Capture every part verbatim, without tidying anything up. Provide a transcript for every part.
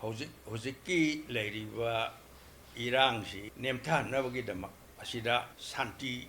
ꯍꯧꯖꯤꯛ ꯍꯧꯖꯤꯛꯀꯤ ꯂꯩꯔꯤꯕ ꯏꯔꯥꯡꯁꯤ ꯅꯦꯝꯊꯍꯟꯅꯕꯒꯤꯗꯃꯛ, ꯑꯁꯤꯗ ꯁꯥꯟꯇꯤ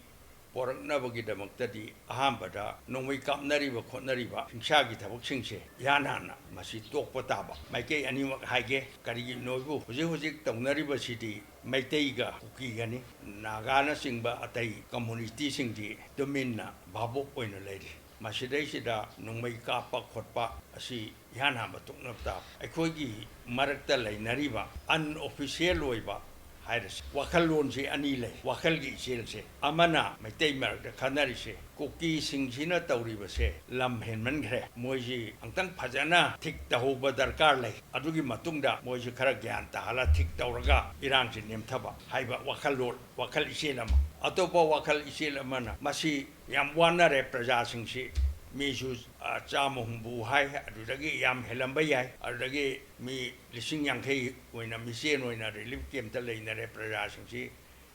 ꯄꯣꯔꯛꯅꯕꯒꯤꯗꯃꯛꯇꯗꯤ ꯑꯍꯥꯟꯕꯗ ꯅꯣꯡꯃꯩ ꯀꯥꯞꯅꯔꯤꯕ ꯈꯣꯠꯅꯔꯤꯕ ꯍꯤꯡꯁꯥꯒꯤ ꯊꯕꯛꯁꯤꯡꯁꯦ ꯏꯍꯥꯟ ꯍꯥꯟꯅ ꯃꯁꯤ ꯇꯣꯛꯄ ꯇꯥꯕ꯫ ꯃꯥꯏꯀꯩ ꯑꯅꯤꯃꯛ ꯍꯥꯏꯒꯦ, ꯀꯔꯤꯒꯤꯅꯣꯕꯨ ꯍꯧꯖꯤꯛ ꯍꯧꯖꯤꯛ ꯇꯧꯅꯔꯤꯕꯁꯤꯗꯤ ꯃꯩꯇꯩꯒ ꯀꯨꯀꯤꯒꯅꯤ꯫ ꯅꯥꯒꯥꯅꯆꯤꯡꯕ ꯑꯇꯩ ꯀꯝꯃꯨꯅꯤꯇꯤꯁꯤꯡꯗꯤ ꯇꯨꯃꯤꯟꯅ ꯚꯥꯕꯣꯛ ꯑꯣꯏꯅ ꯂꯩꯔꯤ꯫ ꯃꯁꯤꯗꯩꯁꯤꯗ ꯅꯣꯡꯃꯩ ꯀꯥꯞꯄ ꯈꯣꯠꯄ ꯑꯁꯤ ꯏꯍꯥꯟ ꯍꯥꯟꯕ ꯇꯣꯛꯅꯕ ꯇꯥꯕ꯫ ꯑꯩꯈꯣꯏꯒꯤ ꯃꯔꯛꯇ ꯂꯩꯅꯔꯤꯕ unofficial ꯑꯣꯏꯕ ꯍꯥꯏꯔꯁꯤ, ꯋꯥꯈꯜꯂꯣꯟꯁꯤ ꯑꯅꯤ ꯂꯩ꯫ ꯋꯥꯈꯜꯒꯤ ꯏꯆꯦꯜꯁꯦ, ꯑꯃꯅ ꯃꯩꯇꯩ ꯃꯔꯛꯇ ꯈꯟꯅꯔꯤꯁꯦ, ꯀꯨꯀꯤꯁꯤꯡꯁꯤꯅ ꯇꯧꯔꯤꯕꯁꯦ ꯂꯝ ꯍꯦꯟꯃꯟꯈ꯭ꯔꯦ, ꯃꯣꯏꯁꯤ ꯑꯝꯇꯪ ꯐꯖꯅ ꯊꯤꯛ ꯇꯧꯍꯧꯕ ꯗꯔꯀꯥꯔ ꯂꯩ, ꯑꯗꯨꯒꯤ ꯃꯇꯨꯡꯗ ꯃꯣꯏꯁꯤ ꯈꯔ ꯒ꯭ꯌꯥꯟ ꯇꯥꯍꯜꯂ ꯊꯤꯛ ꯇꯧꯔꯒ ꯏꯔꯥꯡꯁꯤ ꯅꯦꯝꯊꯕ ꯍꯥꯏꯕ ꯋꯥꯈꯜꯂꯣꯟ, ꯋꯥꯈꯜ ꯏꯆꯦꯜ ꯑꯃ꯫ ꯑꯇꯣꯞꯄ ꯋꯥꯈꯜ ꯏꯆꯦꯜ ꯑꯃꯅ, ꯃꯁꯤ ꯌꯥꯝ ꯋꯥꯅꯔꯦ ꯄ꯭ꯔꯖꯥꯁꯤꯡꯁꯤ, ꯃꯤꯁꯨ, ꯑ, ꯆꯥꯝꯃ ꯍꯨꯝꯐꯨ ꯍꯥꯏ, ꯑꯗꯨꯗꯒꯤ ꯌꯥꯝ ꯍꯦꯜꯂꯝꯕ ꯌꯥꯏ, ꯑꯗꯨꯗꯒꯤ ꯃꯤ ꯂꯤꯁꯤꯡ ꯌꯥꯡꯈꯩ ꯑꯣꯏꯅ ꯃꯤꯆꯦꯟ ꯑꯣꯏꯅ ꯔꯤꯂꯤꯐ ꯀꯦꯝꯞꯇ ꯂꯩꯅꯔꯦ꯫ ꯄ꯭ꯔꯖꯥꯁꯤꯡꯁꯤ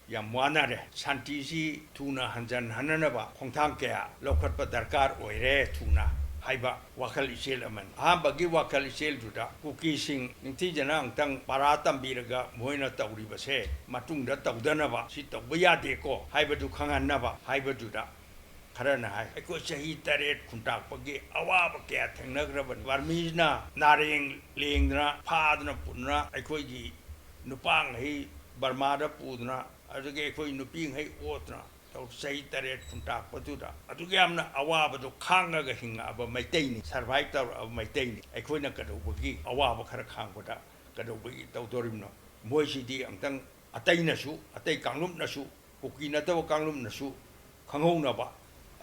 ꯌꯥꯝ ꯋꯥꯅꯔꯦ꯫ ꯁꯥꯟꯇꯤꯁꯤ ꯊꯨꯅ ꯍꯟꯖꯟꯍꯟꯅꯅꯕ ꯈꯣꯡꯊꯥꯡ ꯀꯌꯥ ꯂꯧꯈꯠꯄ ꯗꯔꯀꯥꯔ ꯑꯣꯏꯔꯦ ꯊꯨꯅ ꯍꯥꯏꯕ ꯋꯥꯈꯜ ꯏꯆꯦꯜ ꯑꯃꯅꯤ꯫ ꯑꯍꯥꯟꯕꯒꯤ ꯋꯥꯈꯜ ꯏꯆꯦꯜꯗꯨꯗ ꯀꯨꯀꯤꯁꯤꯡ ꯅꯤꯡꯊꯤꯖꯅ ꯑꯃꯨꯛꯇꯪ ꯄꯔꯥ ꯇꯝꯕꯤꯔꯒ ꯃꯣꯏꯅ ꯇꯧꯔꯤꯕꯁꯦ ꯃꯇꯨꯡꯗ ꯇꯧꯗꯅꯕ, ꯁꯤ ꯇꯧꯕ ꯌꯥꯗꯦꯀꯣ ꯍꯥꯏꯕꯗꯨ ꯈꯪꯍꯟꯅꯕ ꯍꯥꯏꯕꯗꯨꯗ ꯈꯔꯅ ꯍꯥꯏ, ꯑꯩꯈꯣꯏ ꯆꯍꯤ ꯇꯔꯦꯠ ꯈꯨꯟꯇꯥꯛꯄꯒꯤ ꯑꯋꯥꯕ ꯀꯌꯥ ꯊꯦꯡꯅꯈ꯭ꯔꯕꯅꯤ꯫ ꯕꯔꯃꯤꯁꯅ ꯅꯥꯔꯦꯡ ꯂꯦꯡꯗꯅ ꯐꯥꯗꯅ ꯄꯨꯗꯅ ꯑꯩꯈꯣꯏꯒꯤ ꯅꯨꯄꯥꯉꯩ ꯕꯔꯃꯥꯗ ꯄꯨꯗꯅ, ꯑꯗꯨꯗꯒꯤ ꯑꯩꯈꯣꯏ ꯅꯨꯄꯤꯉꯩ ꯑꯣꯠꯇꯅ ꯇꯧ-, ꯆꯍꯤ ꯇꯔꯦꯠ ꯈꯨꯟꯇꯥꯛꯄꯗꯨꯗ ꯑꯗꯨꯛ ꯌꯥꯝꯅ ꯑꯋꯥꯕꯗꯣ ꯈꯥꯡꯉꯒ ꯍꯤꯡꯉꯛꯑꯕ ꯃꯩꯇꯩꯅꯤ, ꯁꯔꯚꯥꯏꯚ ꯇꯧꯔꯛꯑꯕ ꯃꯩꯇꯩꯅꯤ꯫ ꯑꯩꯈꯣꯏꯅ ꯀꯩꯗꯧꯕꯒꯤ ꯑꯋꯥꯕ ꯈꯔ ꯈꯥꯡꯕꯗ ꯀꯩꯗꯧꯕꯒꯤ ꯇꯧꯗꯣꯔꯤꯕꯅꯣ? ꯃꯣꯏꯁꯤꯗꯤ ꯑꯝꯇꯪ ꯑꯇꯩꯅꯁꯨ, ꯑꯇꯩ ꯀꯥꯡꯂꯨꯞꯅꯁꯨ, ꯀꯨꯀꯤ ꯅꯠꯇꯕ ꯀꯥꯡꯂꯨꯞꯅꯁꯨ ꯈꯪꯍꯧꯅꯕ,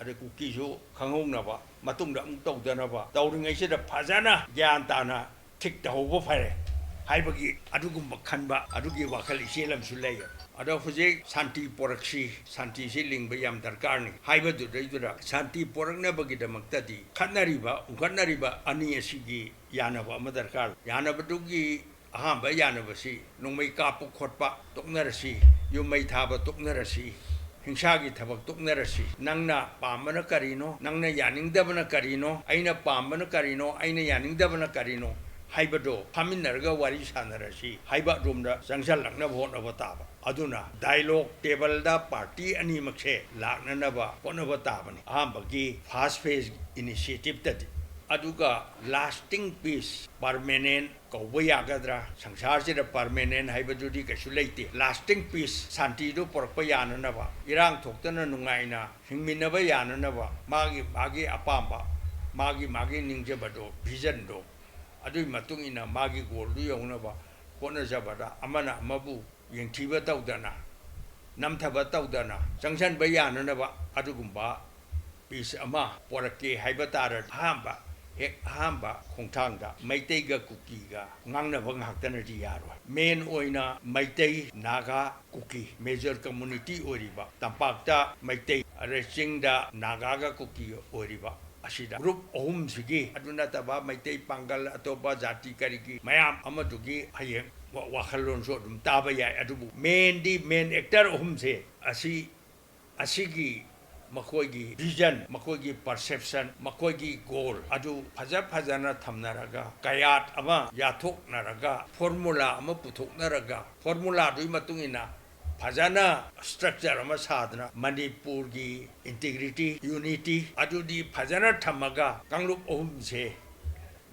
ꯑꯗꯩ ꯀꯨꯀꯤꯁꯨ ꯈꯪꯍꯧꯅꯕ, ꯃꯇꯨꯡꯗ ꯑꯃꯨꯛ ꯇꯧꯗꯅꯕ, ꯇꯧꯔꯤꯉꯩꯁꯤꯗ ꯐꯖꯅ ꯒ꯭ꯌꯥꯟ ꯇꯥꯅ ꯊꯤꯛ ꯇꯧꯍꯧꯕ ꯐꯔꯦ ꯍꯥꯏꯕꯒꯤ ꯑꯗꯨꯒꯨꯝꯕ ꯈꯟꯕ, ꯑꯗꯨꯒꯤ ꯋꯥꯈꯜ ꯏꯆꯦꯜ ꯑꯃꯁꯨ ꯂꯩꯌꯦꯕ꯫ ꯑꯗꯣ ꯍꯧꯖꯤꯛ ꯁꯥꯟꯇꯤ ꯄꯣꯔꯛꯁꯤ, ꯁꯥꯟꯇꯤꯁꯤ ꯂꯤꯡꯕ ꯌꯥꯝ ꯗꯔꯀꯥꯔꯅꯤ ꯍꯥꯏꯕꯗꯨꯗꯩꯗꯨꯗ, ꯁꯥꯟꯇꯤ ꯄꯣꯔꯛꯅꯕꯒꯤꯗꯃꯛꯇꯗꯤ ꯈꯠꯅꯔꯤꯕ, ꯎꯪꯈꯠꯅꯔꯤꯕ ꯑꯅꯤ ꯑꯁꯤꯒꯤ ꯌꯥꯅꯕ ꯑꯃ ꯗꯔꯀꯥꯔ꯫ ꯌꯥꯅꯕꯗꯨꯒꯤ ꯑꯍꯥꯟꯕ ꯌꯥꯅꯕꯁꯤ ꯅꯣꯡꯃꯩ ꯀꯥꯞꯄ ꯈꯣꯠꯄ ꯇꯣꯛꯅꯔꯁꯤ, ꯌꯨꯝ ꯃꯩ ꯊꯥꯕ ꯇꯣꯛꯅꯔꯁꯤ, ꯍꯤꯡꯁꯥꯒꯤ ꯊꯕꯛ ꯇꯣꯛꯅꯔꯁꯤ꯫ ꯅꯪꯅ ꯄꯥꯝꯕꯅ ꯀꯔꯤꯅꯣ, ꯅꯪꯅ ꯌꯥꯅꯤꯡꯗꯕꯅ ꯀꯔꯤꯅꯣ, ꯑꯩꯅ ꯄꯥꯝꯕꯅ ꯀꯔꯤꯅꯣ, ꯑꯩꯅ ꯌꯥꯅꯤꯡꯗꯕꯅ ꯀꯔꯤꯅꯣ ꯍꯥꯏꯕꯗꯣ ꯐꯝꯃꯤꯟꯅꯔꯒ ꯋꯥꯔꯤ ꯁꯥꯟꯅꯔꯁꯤ ꯍꯥꯏꯕ ꯑꯗꯣꯝꯗ ꯆꯪꯁꯤꯜꯂꯛꯅꯕ ꯍꯣꯠꯅꯕ ꯇꯥꯕ꯫ ꯑꯗꯨꯅ dialogue table ꯗ party ꯑꯅꯤꯃꯛꯁꯦ ꯂꯥꯛꯅꯅꯕ ꯍꯣꯠꯅꯕ ꯇꯥꯕꯅꯤ꯫ ꯑꯍꯥꯟꯕꯒꯤ first phase initiative ꯇꯗꯤ꯫ ꯑꯗꯨꯒ lasting peace, permanent ꯀꯧꯕ ꯌꯥꯒꯗ꯭ꯔꯥ? ꯁꯪꯁꯥꯔꯁꯤꯗ permanent ꯍꯥꯏꯕꯗꯨꯗꯤ ꯀꯩꯁꯨ ꯂꯩꯇꯦ꯫ Lasting peace, ꯁꯥꯟꯇꯤꯗꯨ ꯄꯨꯔꯛꯄ ꯌꯥꯅꯅꯕ, ꯏꯔꯥꯡ ꯊꯣꯛꯇꯅ ꯅꯨꯡꯉꯥꯏꯅ ꯍꯤꯡꯃꯤꯟꯅꯕ ꯌꯥꯅꯅꯕ, ꯃꯥꯒꯤ ꯃꯥꯒꯤ ꯑꯄꯥꯝꯕ, ꯃꯥꯒꯤ ꯃꯥꯒꯤ ꯅꯤꯡꯖꯕꯗꯣ, vision ꯗꯣ, ꯑꯗꯨꯒꯤ ꯃꯇꯨꯡ ꯏꯟꯅ ꯃꯥꯒꯤ goal ꯗꯨ ꯌꯧꯅꯕ ꯍꯣꯠꯅꯖꯕꯗ, ꯑꯃꯅ ꯑꯃꯕꯨ ꯌꯦꯡꯊꯤꯕ ꯇꯧꯗꯅ, ꯅꯝꯊꯕ ꯇꯧꯗꯅ ꯆꯪꯁꯤꯟꯕ ꯌꯥꯅꯅꯕ ꯑꯗꯨꯒꯨꯝꯕ peace ꯑꯃ ꯄꯣꯔꯛꯀꯦ ꯍꯥꯏꯕ ꯇꯥꯔꯗꯤ, ꯑꯍꯥꯟꯕ, ꯍꯦꯛ ꯑꯍꯥꯟꯕ ꯈꯣꯡꯊꯥꯡꯗ ꯃꯩꯇꯩꯒ ꯀꯨꯀꯤꯒ ꯉꯥꯡꯅꯕ ꯉꯥꯛꯇꯅꯗꯤ ꯌꯥꯔꯣꯏ꯫ Main ꯑꯣꯏꯅ ꯃꯩꯇꯩ, ꯅꯥꯒꯥ, ꯀꯨꯀꯤ major community ꯑꯣꯏꯔꯤꯕ ꯇꯝꯄꯥꯛꯇ ꯃꯩꯇꯩ, ꯑꯗꯩ ꯆꯤꯡꯗ ꯅꯥꯒꯥꯒ ꯀꯨꯀꯤ ꯑꯣꯏꯔꯤꯕ ꯑꯁꯤꯗ group ꯑꯍꯨꯝꯁꯤꯒꯤ, ꯑꯗꯨ ꯅꯠꯇꯕ ꯃꯩꯇꯩ, ꯄꯥꯡꯒꯜ, ꯑꯇꯣꯞꯄ ꯖꯥꯇꯤ ꯀꯔꯤꯒꯤ ꯃꯌꯥꯝ ꯑꯃꯗꯨꯒꯤ ꯍꯌꯦꯡ ꯋꯥ-, ꯋꯥꯈꯜꯂꯣꯟꯁꯨ ꯑꯗꯨꯝ ꯇꯥꯕ ꯌꯥꯏ꯫ ꯑꯗꯨꯕꯨ main ꯗꯤ, main actor ꯑꯍꯨꯝꯁꯦ ꯑꯁꯤ, ꯑꯁꯤꯒꯤ ꯃꯈꯣꯏꯒꯤ vision, ꯃꯈꯣꯏꯒꯤ perception, ꯃꯈꯣꯏꯒꯤ goal ꯑꯗꯨ ꯐꯖ ꯐꯖꯅ ꯊꯝꯅꯔꯒ, ꯀꯌꯥꯠ ꯑꯃ ꯌꯥꯊꯣꯛꯅꯔꯒ, formula ꯑꯃ ꯄꯨꯊꯣꯛꯅꯔꯒ, formula ꯗꯨꯒꯤ ꯃꯇꯨꯡ ꯏꯟꯅ ꯐꯖꯅ structure ꯑꯃ ꯁꯥꯗꯅ, ꯃꯅꯤꯄꯨꯔꯒꯤ integrity, unity ꯑꯗꯨꯗꯤ ꯐꯖꯅ ꯊꯝꯃꯒ, ꯀꯥꯡꯂꯨꯞ ꯑꯍꯨꯝꯁꯦ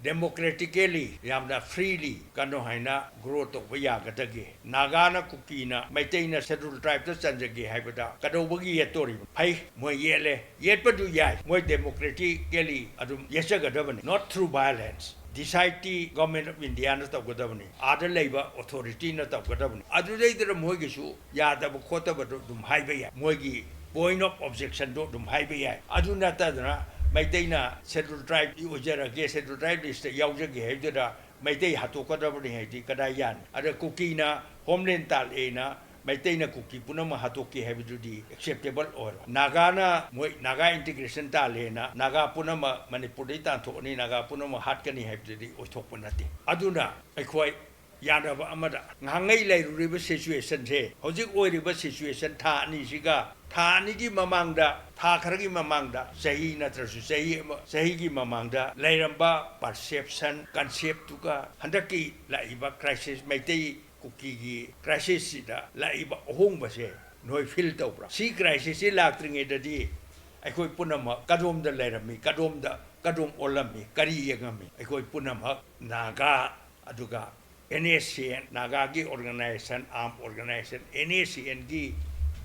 democratically, ꯌꯥꯝꯅ freely ꯀꯩꯅꯣ ꯍꯥꯏꯅ grow ꯇꯧꯕ ꯌꯥꯒꯗꯒꯦ? ꯅꯥꯒꯥꯅ, ꯀꯨꯀꯤꯅ, ꯃꯩꯇꯩꯅ Scheduled Tribe ꯇ ꯆꯟꯖꯒꯦ ꯍꯥꯏꯕꯗ ꯀꯩꯗꯧꯕꯒꯤ ꯌꯦꯠꯇꯣꯔꯤꯕꯅꯣ? ꯐꯩ, ꯃꯣꯏ ꯌꯦꯠꯂꯦ, ꯌꯦꯠꯄꯗꯨ ꯌꯥꯏ, ꯃꯣꯏ democratically ꯑꯗꯨꯝ ꯌꯦꯠꯆꯒꯗꯕꯅꯤ, not through violence꯫ Decide T Government of India ꯅ ꯇꯧꯒꯗꯕꯅꯤ, ꯑꯥꯗ ꯂꯩꯕ authority ꯅ ꯇꯧꯒꯗꯕꯅꯤ꯫ ꯑꯗꯨꯗꯩꯗꯨꯗ ꯃꯣꯏꯒꯤꯁꯨ ꯌꯥꯗꯕ ꯈꯣꯠꯇꯕꯗꯣ ꯑꯗꯨꯝ ꯍꯥꯏꯕ ꯌꯥꯏ, ꯃꯣꯏꯒꯤ point of objection ꯗꯣ ꯑꯗꯨꯝ ꯍꯥꯏꯕ ꯌꯥꯏ꯫ ꯑꯗꯨ ꯅꯠꯇꯗꯅ ꯃꯩꯇꯩꯅ Scheduled Tribe ꯀꯤ ꯑꯣꯏꯖꯔꯒꯦ, Scheduled Tribe list ꯇ ꯌꯥꯎꯖꯒꯦ ꯍꯥꯏꯕꯗꯨꯗ ꯃꯩꯇꯩ ꯍꯥꯠꯇꯣꯛꯀꯗꯕꯅꯤ ꯍꯥꯏꯗꯤ ꯀꯗꯥꯏ ꯌꯥꯅꯤ? ꯑꯗ ꯀꯨꯀꯤꯅ homeland ꯇꯥꯜꯂꯦꯅ ꯃꯩꯇꯩꯅ ꯀꯨꯀꯤ ꯄꯨꯝꯅꯃꯛ ꯍꯥꯠꯇꯣꯛꯀꯦ ꯍꯥꯏꯕꯗꯨꯗꯤ acceptable ꯑꯣꯏꯔꯣꯏ꯫ ꯅꯥꯒꯥꯅ ꯃꯣꯏ ꯅꯥꯒꯥ integration ꯇꯥꯜꯂꯦꯅ ꯅꯥꯒꯥ ꯄꯨꯝꯅꯃꯛ ꯃꯅꯤꯄꯨꯔꯗꯩ ꯇꯥꯟꯊꯣꯛꯑꯅꯤ, ꯅꯥꯒꯥ ꯄꯨꯝꯅꯃꯛ ꯍꯥꯠꯀꯅꯤ ꯍꯥꯏꯕꯗꯨꯗꯤ ꯑꯣꯏꯊꯣꯛꯄ ꯅꯠꯇꯦ꯫ ꯑꯗꯨꯅ ꯑꯩꯈꯣꯏ ꯌꯥꯅꯕ ꯑꯃꯗ ꯉꯥꯡꯉꯩ ꯂꯩꯔꯨꯔꯤꯕ situationꯁꯦ, ꯍꯧꯖꯤꯛ ꯑꯣꯏꯔꯤꯕ situation, ꯊꯥ ꯑꯅꯤꯁꯤꯒ, ꯊꯥ ꯑꯅꯤꯒꯤ ꯃꯃꯥꯡꯗ, ꯊꯥ ꯈꯔꯒꯤ ꯃꯃꯥꯡꯗ, ꯆꯍꯤ ꯅꯠꯇ꯭ꯔꯁꯨ ꯆꯍꯤ ꯑꯃ, ꯆꯍꯤꯒꯤ ꯃꯃꯥꯡꯗ ꯂꯩꯔꯝꯕ perception, conceptꯇꯨꯒ ꯍꯟꯗꯛꯀꯤ ꯂꯥꯛꯏꯕ crisis, ꯃꯩꯇꯩ ꯀꯨꯀꯤꯒꯤ crisisꯁꯤꯗ ꯂꯥꯛꯏꯕ ꯑꯍꯣꯡꯕꯁꯦ ꯅꯣꯏ feel ꯇꯧꯕ꯭ꯔꯥ? ꯁꯤ crisisꯁꯤ ꯂꯥꯛꯇ꯭ꯔꯤꯉꯩꯗꯗꯤ ꯑꯩꯈꯣꯏ ꯄꯨꯝꯅꯃꯛ ꯀꯗꯣꯝꯗ ꯂꯩꯔꯝꯃꯤ, ꯀꯗꯣꯝꯗ, ꯀꯗꯣꯝ ꯑꯣꯜꯂꯝꯃꯤ, ꯀꯔꯤ ꯌꯦꯡꯉꯝꯃꯤ? ꯑꯩꯈꯣꯏ ꯄꯨꯝꯅꯃꯛ ꯅꯥꯒꯥ, ꯑꯗꯨꯒ NSCN, ꯅꯥꯒꯥꯒꯤ organization, arm organization, NSCNꯒꯤ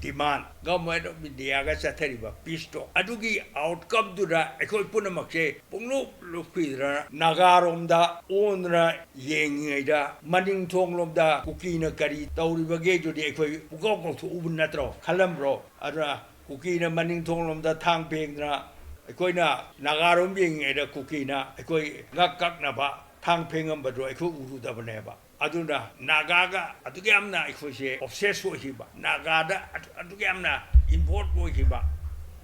demand, Government of Indiaꯒ ꯆꯠꯊꯔꯤꯕ peace talk, ꯑꯗꯨꯒꯤ outcomeꯗꯨꯗ ꯑꯩꯈꯣꯏ ꯄꯨꯝꯅꯃꯛꯁꯦ ꯄꯨꯡꯂꯨꯞ ꯂꯨꯞꯈꯤꯗꯅ ꯅꯥꯒꯥꯔꯣꯝꯗ ꯑꯣꯟꯗꯅ ꯌꯦꯡꯉꯤꯉꯩꯗ, ꯃꯅꯤꯡ ꯊꯣꯡꯂꯣꯝꯗ ꯀꯨꯀꯤꯅ ꯀꯔꯤ ꯇꯧꯔꯤꯕꯒꯦꯗꯨꯗꯤ ꯑꯩꯈꯣꯏ ꯄꯨꯀꯥꯎ ꯀꯥꯎꯊꯣꯛꯎꯕ ꯅꯠꯇ꯭ꯔꯣ? ꯈꯜꯂꯝꯕ꯭ꯔꯣ? ꯑꯗꯨꯅ ꯀꯨꯀꯤꯅ ꯃꯅꯤꯡ ꯊꯣꯡꯂꯣꯝꯗ ꯊꯥꯡ ꯐꯦꯡꯗꯅ, ꯑꯩꯈꯣꯏꯅ ꯅꯥꯒꯥꯔꯣꯝ ꯌꯦꯡꯉꯤꯉꯩꯗ ꯀꯨꯀꯤꯅ ꯑꯩꯈꯣꯏ ꯉꯛ ꯀꯛꯅꯕ ꯊꯥꯡ ꯐꯦꯡꯉꯝꯕꯗꯣ ꯑꯩꯈꯣꯏ ꯎꯔꯨꯗꯕꯅꯦꯕ꯫ ꯑꯗꯨꯅ ꯅꯥꯒꯥꯒ ꯑꯗꯨꯛ ꯌꯥꯝꯅ ꯑꯩꯈꯣꯏꯁꯦ obsess ꯑꯣꯏꯈꯤꯕ, ꯅꯥꯒꯥꯗ ꯑꯗꯨ-, ꯑꯗꯨꯛ ꯌꯥꯝꯅ involve ꯑꯣꯏꯈꯤꯕ,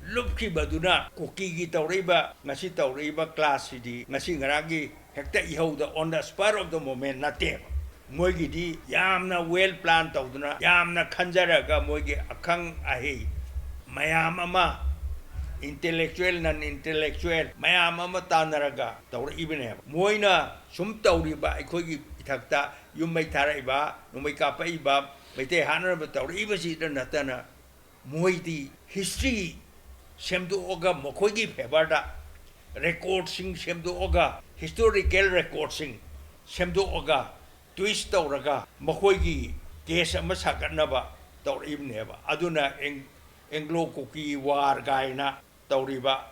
ꯂꯨꯞꯈꯤꯕꯗꯨꯅ ꯀꯨꯀꯤꯒꯤ ꯇꯧꯔꯛꯏꯕ, ꯉꯁꯤ ꯇꯧꯔꯛꯏꯕ clashꯁꯤꯗꯤ ꯉꯁꯤ ꯉꯔꯥꯡꯒꯤ ꯍꯦꯛꯇ ꯏꯍꯧꯗ, on the spur of the moment ꯅꯠꯇꯦꯕ꯫ ꯃꯣꯏꯒꯤꯗꯤ ꯌꯥꯝꯅ well plan ꯇꯧꯗꯨꯅ, ꯌꯥꯝꯅ ꯈꯟꯖꯔꯒ, ꯃꯣꯏꯒꯤ ꯑꯈꯪ ꯑꯍꯩ ꯃꯌꯥꯝ ꯑꯃ, intellectual, non intellectual ꯃꯌꯥꯝ ꯑꯃ ꯇꯥꯟꯅꯔꯒ ꯇꯧꯔꯛꯏꯕꯅꯦꯕ꯫ ꯃꯣꯏꯅ ꯁꯨꯝ ꯇꯧꯔꯤꯕ, ꯑꯩꯈꯣꯏꯒꯤ ꯏꯊꯛꯇ ꯌꯨꯝ ꯃꯩ ꯊꯥꯔꯛꯏꯕ, ꯅꯣꯡꯃꯩ ꯀꯥꯞꯄꯛꯏꯕ, ꯃꯩꯇꯩ ꯍꯥꯠꯅꯅꯕ ꯇꯧꯔꯛꯏꯕꯁꯤꯗ ꯅꯠꯇꯅ, ꯃꯣꯏꯗꯤ history ꯁꯦꯝꯗꯣꯛꯑꯒ, ꯃꯈꯣꯏꯒꯤ favourꯗ recordꯁꯤꯡ ꯁꯦꯝꯗꯣꯛꯑꯒ, historical recordꯁꯤꯡ ꯁꯦꯝꯗꯣꯛꯑꯒ, twist ꯇꯧꯔꯒ ꯃꯈꯣꯏꯒꯤ case ꯑꯃ ꯁꯥꯒꯠꯅꯕ ꯇꯧꯔꯛꯏꯕꯅꯦꯕ꯫ ꯑꯗꯨꯅ Ang-, Anglo Kuki War ꯀꯥꯏꯅ ꯇꯧꯔꯤꯕ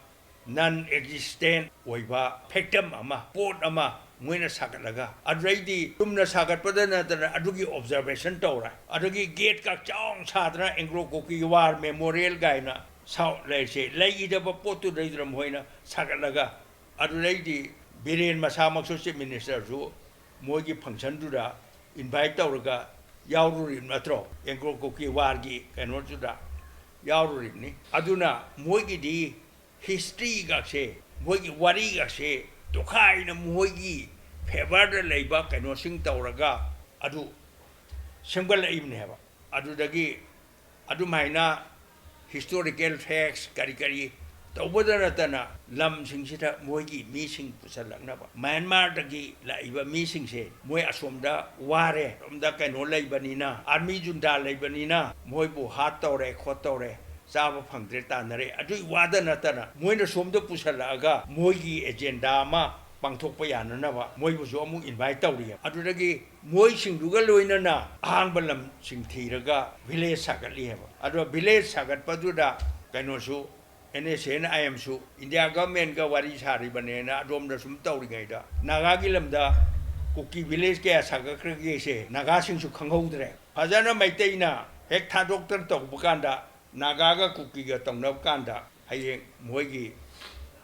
non existent ꯑꯣꯏꯕ factum ꯑꯃ, ꯄꯣꯠ ꯑꯃ ꯃꯣꯏꯅ ꯁꯥꯒꯠꯂꯒ, ꯑꯗꯨꯗꯩꯗꯤ ꯆꯨꯝꯅ ꯁꯥꯒꯠꯄꯗ ꯅꯠꯇꯅ ꯑꯗꯨꯒꯤ observation ꯇꯧꯔꯦ꯫ ꯑꯗꯨꯒꯤ gateꯀ ꯆꯥꯎꯅ ꯁꯥꯗꯅ Anglo Kuki War Memorial ꯀꯥꯏꯅ ꯁꯥ-, ꯂꯩꯔꯤꯁꯦ, ꯂꯩꯈꯤꯗꯕ ꯄꯣꯠꯇꯨꯗꯩꯗꯨꯅ ꯃꯈꯣꯏꯅ ꯁꯥꯒꯠꯂꯒ, ꯑꯗꯨꯗꯩꯗꯤ ꯕꯤꯔꯦꯟ ꯃꯁꯥꯃꯛꯁꯨ chief ministerꯁꯨ ꯃꯣꯏꯒꯤ functionꯗꯨꯗ invite ꯇꯧꯔꯒ ꯌꯥꯎꯔꯨꯔꯤꯕ ꯅꯠꯇ꯭ꯔꯣ? Anglo Kuki Warꯒꯤ ꯀꯩꯅꯣꯗꯨꯗ ꯌꯥꯎꯔꯨꯔꯤꯕꯅꯤ꯫ ꯑꯗꯨꯅ ꯃꯣꯏꯒꯤꯗꯤ historyꯒꯁꯦ, ꯃꯣꯏꯒꯤ ꯋꯥꯔꯤꯒꯁꯦ ꯇꯣꯈꯥꯏꯅ ꯃꯣꯏꯒꯤ ꯐꯦꯚꯔꯗ ꯂꯩꯕ ꯀꯩꯅꯣꯁꯤꯡ ꯇꯧꯔꯒ ꯑꯗꯨ ꯁꯦꯝꯒꯠꯂꯛꯏꯕꯅꯦꯕ꯫ ꯑꯗꯨꯗꯒꯤ ꯑꯗꯨꯃꯥꯏꯅ ꯍꯤꯁꯇꯣꯔꯤꯀꯦꯜ ꯐꯦꯛꯁ ꯀꯔꯤ ꯀꯔꯤ ꯇꯧꯕꯗ ꯅꯠꯇꯅ ꯂꯝꯁꯤꯡꯁꯤꯗ ꯃꯣꯏꯒꯤ ꯃꯤꯁꯤꯡ ꯄꯨꯁꯜꯂꯛꯅꯕ, ꯃ꯭ꯌꯥꯟꯃꯥꯔꯗꯒꯤ ꯂꯥꯛꯏꯕ ꯃꯤꯁꯤꯡꯁꯦ ꯃꯣꯏ ꯑꯁꯣꯝꯗ ꯋꯥꯔꯦ, ꯑꯁꯣꯝꯗ ꯀꯩꯅꯣ ꯂꯩꯕꯅꯤꯅ, ꯑꯥꯔꯃꯤ ꯖꯨꯟꯇꯥ ꯂꯩꯕꯅꯤꯅ ꯃꯣꯏꯕꯨ ꯍꯥꯠ ꯇꯧꯔꯦ, ꯈꯣꯠ ꯇꯧꯔꯦ, ꯆꯥꯕ ꯐꯪꯗ꯭ꯔꯦ, ꯇꯥꯟꯅꯔꯦ꯫ ꯑꯗꯨꯒꯤ ꯋꯥꯗ ꯅꯠꯇꯅ ꯃꯣꯏꯅ ꯁꯣꯝꯗ ꯄꯨꯁꯜꯂꯛꯑꯒ ꯃꯣꯏꯒꯤ ꯑꯦꯖꯦꯟꯗꯥ ꯑꯃ ꯄꯥꯡꯊꯣꯛꯄ ꯌꯥꯅꯅꯕ ꯃꯣꯏꯕꯨꯁꯨ ꯑꯃꯨꯛ ꯏꯟꯚꯥꯏꯠ ꯇꯧꯔꯤꯑꯕ꯫ ꯑꯗꯨꯗꯒꯤ ꯃꯣꯏꯁꯤꯡꯗꯨꯒ ꯂꯣꯏꯅꯅ ꯑꯍꯥꯡꯕ ꯂꯝꯁꯤꯡ ꯊꯤꯔꯒ ꯚꯤꯂꯦꯖ ꯁꯥꯒꯠꯂꯤꯑꯕ꯫ ꯑꯗꯣ ꯚꯤꯂꯦꯖ ꯁꯥꯒꯠꯄꯗꯨꯗ ꯀꯩꯅꯣꯁꯨ, N S A N I ꯑꯦꯝꯁꯨ ꯏꯟꯗꯤꯌꯥ ꯒꯚꯔꯟꯃꯦꯟꯠꯀ ꯋꯥꯔꯤ ꯁꯥꯔꯤꯕꯅꯦꯅ ꯑꯗꯣꯝꯗ ꯁꯨꯝ ꯇꯧꯔꯤꯉꯩꯗ ꯅꯥꯒꯥꯒꯤ ꯂꯝꯗ ꯀꯨꯀꯤ ꯚꯤꯂꯦꯖ ꯀꯌꯥ ꯁꯥꯒꯠꯈ꯭ꯔꯒꯦꯁꯦ ꯅꯥꯒꯥꯁꯤꯡꯁꯨ ꯈꯪꯍꯧꯗ꯭ꯔꯦ꯫ ꯐꯖꯅ ꯃꯩꯇꯩꯅ ꯍꯦꯛ ꯊꯥꯗꯣꯛꯇꯅ ꯇꯧꯕ ꯀꯥꯟꯗ, ꯅꯥꯒꯥꯒ ꯀꯨꯀꯤꯒ ꯇꯧꯅꯕ ꯀꯥꯟꯗ ꯍꯌꯦꯡ ꯃꯣꯏꯒꯤ